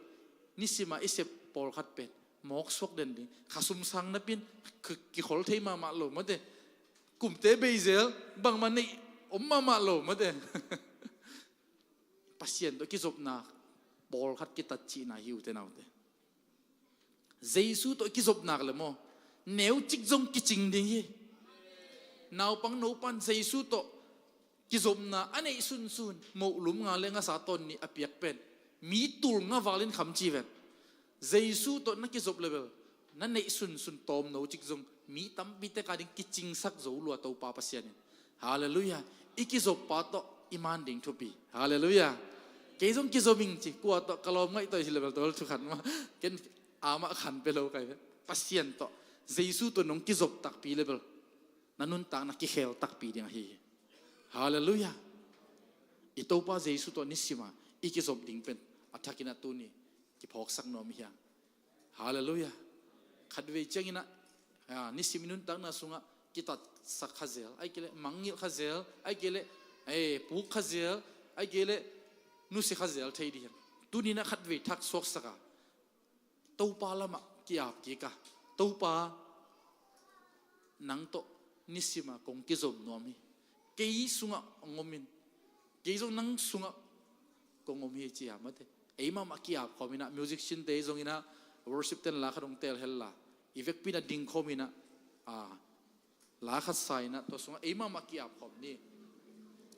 nisima i sep pawlkhat pen mawk suak den ding. Khasum sang napin ki-, kikhol thei mahmah lo, mate. Kumte bei zel, bangmah neih om mahmah lo, mate. Pasian tawh kizopna pawlkhat kitat cihna hi, ute naute. Jesu tawh kizopna le maw, neucik zong kicing ding hi. Naupang nopa'n Jesu tawh kizopna a neih sunsun, moh lum nga le ngasa tawn nih a piak pen mi tul nga valin kham ci ven. Jesu tawh na kizop le bel na neih sunsun tawmno cik zong mi tampi tek a ding kicingsak zo lua Topa Pasian in. Halleluiah. I kizop pa tawh i man ding thupi. Halleluiah. Kei zong kizop ing ci, kua tawh ka lawm ngaih tawh hi le bel, tua thu khat mah ken amah khan pe lo kai ve. Pasian tawh, Jesu tawh nong kizop takpi le bel na nuntakna kikhel takpi ding ahi hi. Halleluiah. I Topa Jesu tawh nisima i kizop ding pen a thakin ah tuni kiphawksak nuam hi hang. Halleluiah. Khatvei ciangin ah, a, nisim i nuntakna sungah kitatsak kha zel, ai kei leh mangngilh kha zel, ai kei leh, e, puk kha zel, ai kei leh nusia kha zel thei ding hi hang. Tuni in ah khatvei thak suaksak a, Topa lamah ki-ap kik a, Topa, nang tawh nisim a kong kizom nuam hi. Kei sungah hong om in, kei zong nang sungah kong om hi ci a, mate. Ei mahmah ki-ap khawm in ah, musician te zongin ah, worship ten la khat hong teel hel la, i vekpi in ah ding khawm in ah, a, la khat sa in ah, tua sungah ei mahmah ki-ap khawm ni.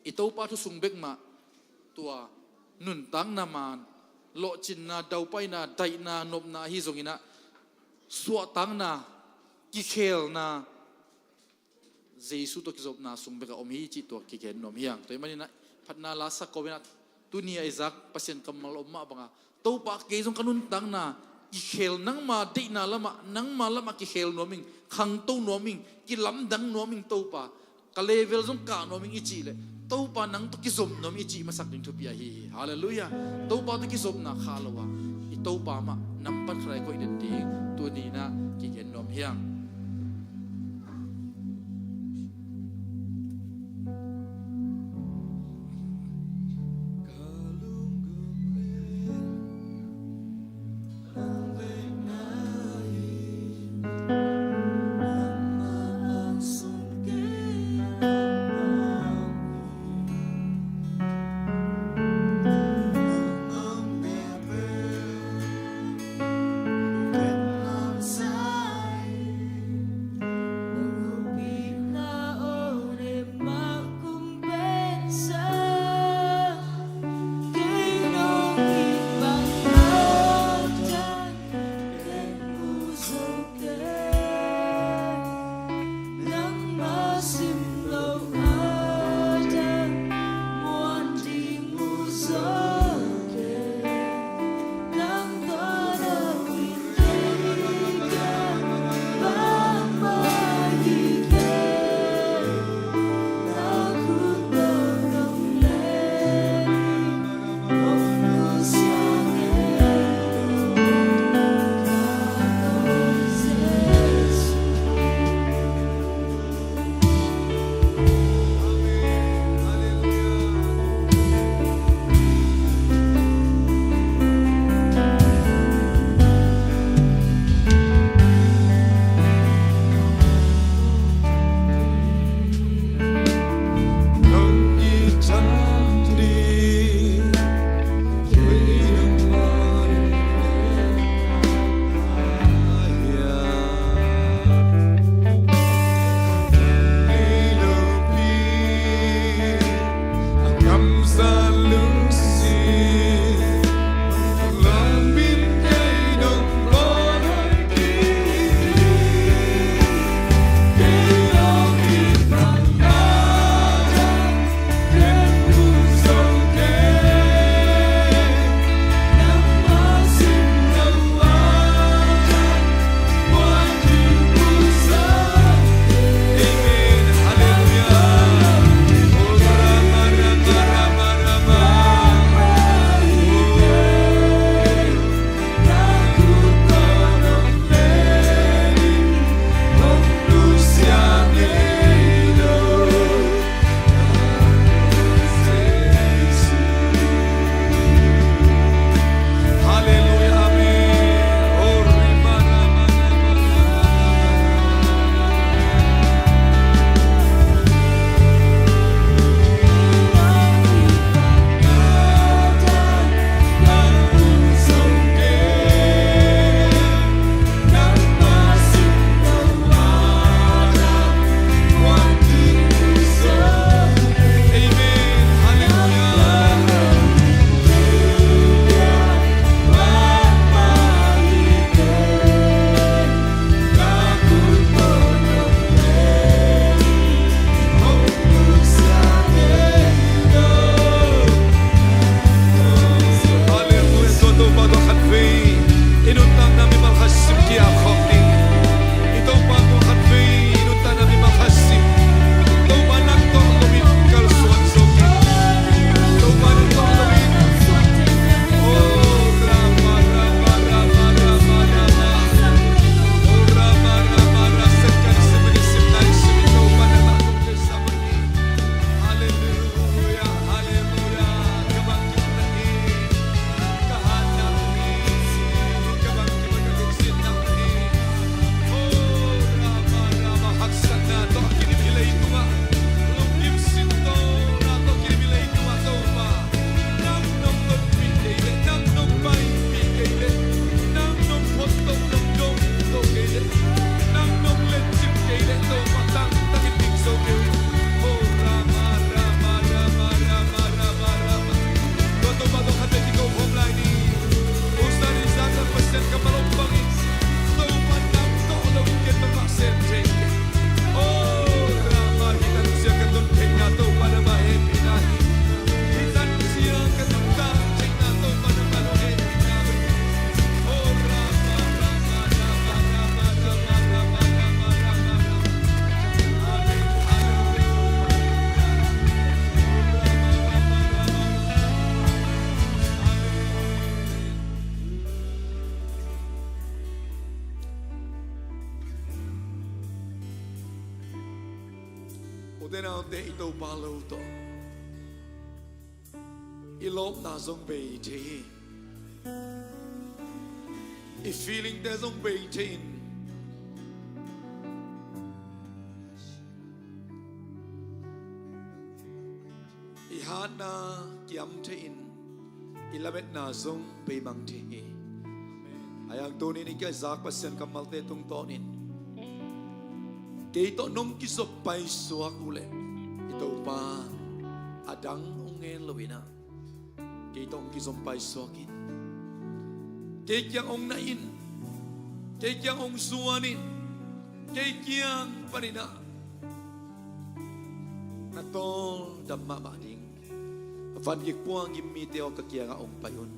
I Topa thu sung bek mah, tua nuntakna man, lawhcinna, daupaina, daihna, nopna ahi zongin ah, suahtakna, kikhelna, Jesu tawh kizopna sung bek ah om hi cih tua kigen nuam hi hang. Tua ahih manin ah phatna la sa kawm in ah, tuni a i zak Pasian kammal om mah bang a, Topa, kei zong ka nuntakna kikhel, nangma deihna lamah, nangma lamah kikhel nuam ing, khangto nuam ing, kilamdang nuam ing Topa, ka level zong kah nuam ing i cih leh, Topa, nang tawh kizom nuam ing i cih masak ding thupi ahi hi. Halleluiah. Topa tawh kizopna khah lo a, i Topa mah nambat khat a i koih den ding tuni in ah kigen nuam hi hang. Te i Topa lo tawh i lawpna zong bei thei hi. I feeling te zong bei thei in, i hatna kiam thei in, i lametna zong beimang thei hi. Ahi hang tuni-in i kizak Pasian kammalte tungtawnin kei tawh nong kizop paisuak uh leh i Topa a dang hong ngen lo in ah, kei tawh hong kizom paisuak in, kei kiang hong na in, kei kiang hong zuan in, kei kiang panin ah na tawldam mahmah ding, van gik puanggim mite aw ka kiangah hong pai un.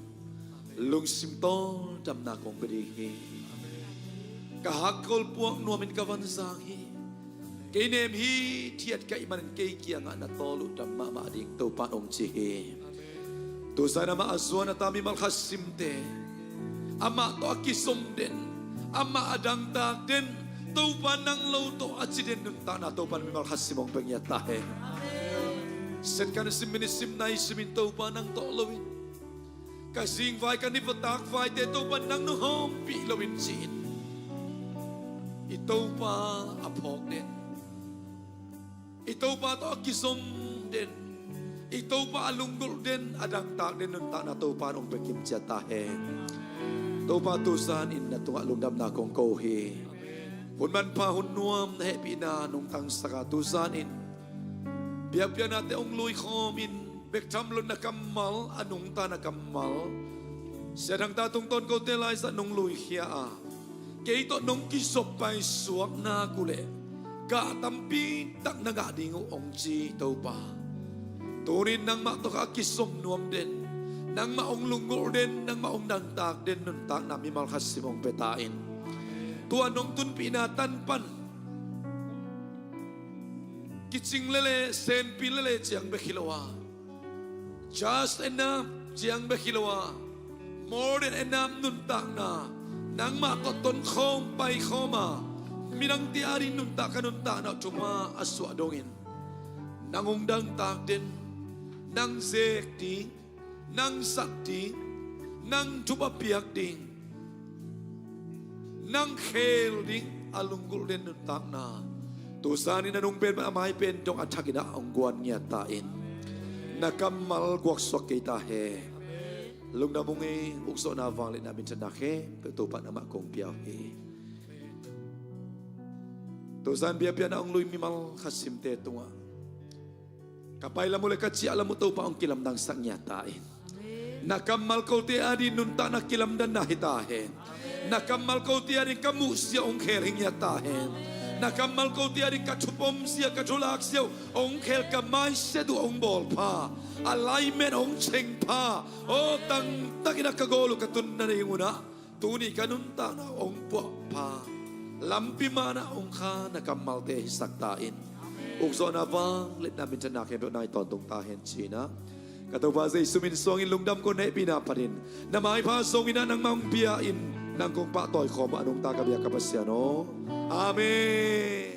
Lungsim tawldamna kong pia ding hi. Ka hakkol puak nuamin ka van zang hi. Kei nem hithiat ka hih manin kei kiangah na tawldam mahmah ding, Topa in hong ci hi. Tuzan amah a zuan a ta mimal khat simte, amah tawh a kizom den, amah a dangtak den, Topa nang lo tawh a ci den nuntakna Topa in mimal khat sim hong pia ngiat ta hen. Second sim, minute sim, nai simin Topa nang tawh lo in, ka zingvai ka nivatak vaite Topa nang nong hawmpih lo in ci-in, i Topa a phawk den, i Topa tawh a kizom den, i Topa a lunggulh den, a dangtak den nuntakna Topa in hong pia kim ciat ta hen. Topa, tuzan in na tungah lungdamna kong ko hi. Hun manpha hun nuam na hehpihna nong tangsak a, tuzan in biakpiaknate hong luikhawm in, bek tham lo na kammal, a nungta na kammal, Sia Thang Ta tungtawn kote laizat nong luikhia a, kei tawh nong kizop paisuak nak uh leh gah tampi tak na ngah ding uh hong ci Topa. Tuni-in nangmah tawh kha a kizom nuam den, nangmah hong lunggulh den, nangmah hong dangtak den nuntakna mimal khat sim hong pia ta in. Tua nong tunpihna tan pan kicing lele, senpi lele ciang bek hi lo a, just enough ciang bek hi lo a, more than enough nuntakna nangmah tawh tonkhawm paikhawm a, midangte ading nuntak ka nuntakna uh thupha a suah dongin, nang hong dangtak den, nang zek ding, nang zat ding, nang thupha piak ding, nang khel ding a lunggulh den nuntakna tuzan in a nung pen a mai pen dong a thakin ah hong guan ngiat ta in. Na kammal guaksuak kei ta hen. Lungdam ung ei. Ukzawhna, vangliatna, minthanna khempeuh Topa in amah kong pia uh hi. Tuzan biakpiakna hong lui mimal khat simte tungah ka pai lam uh le ka ciah lam uh Topa hong kilamdangsak ngiat ta in. Na kammal kote ading nuntakna kilamdanna hi ta hen. Na kammal kote ading ka muhzia hong khel hi ngiat ta hen. Na kammal kote ading ka thupomzia, ka thulakzia uh hong khel, ka mindset uh hong bawlpha, alignment hong chengpha, aw tangtakin ah ka gawl uh ka tunna ding un ah tuni ka nuntakna hong puahpha, lampi manah hong kha na kammalte hisak ta in. Ukzawhna, vangliatna, minthanna khempeuh nai tawntung ta hen ci-in ah ka Topa Jesu min suangin lungdam kong hehpihna panin na maipha zongin ah nangmah hong bia in, nang kong pahtawi khawm uh a nungta ka biak ka Pasian aw. Amen.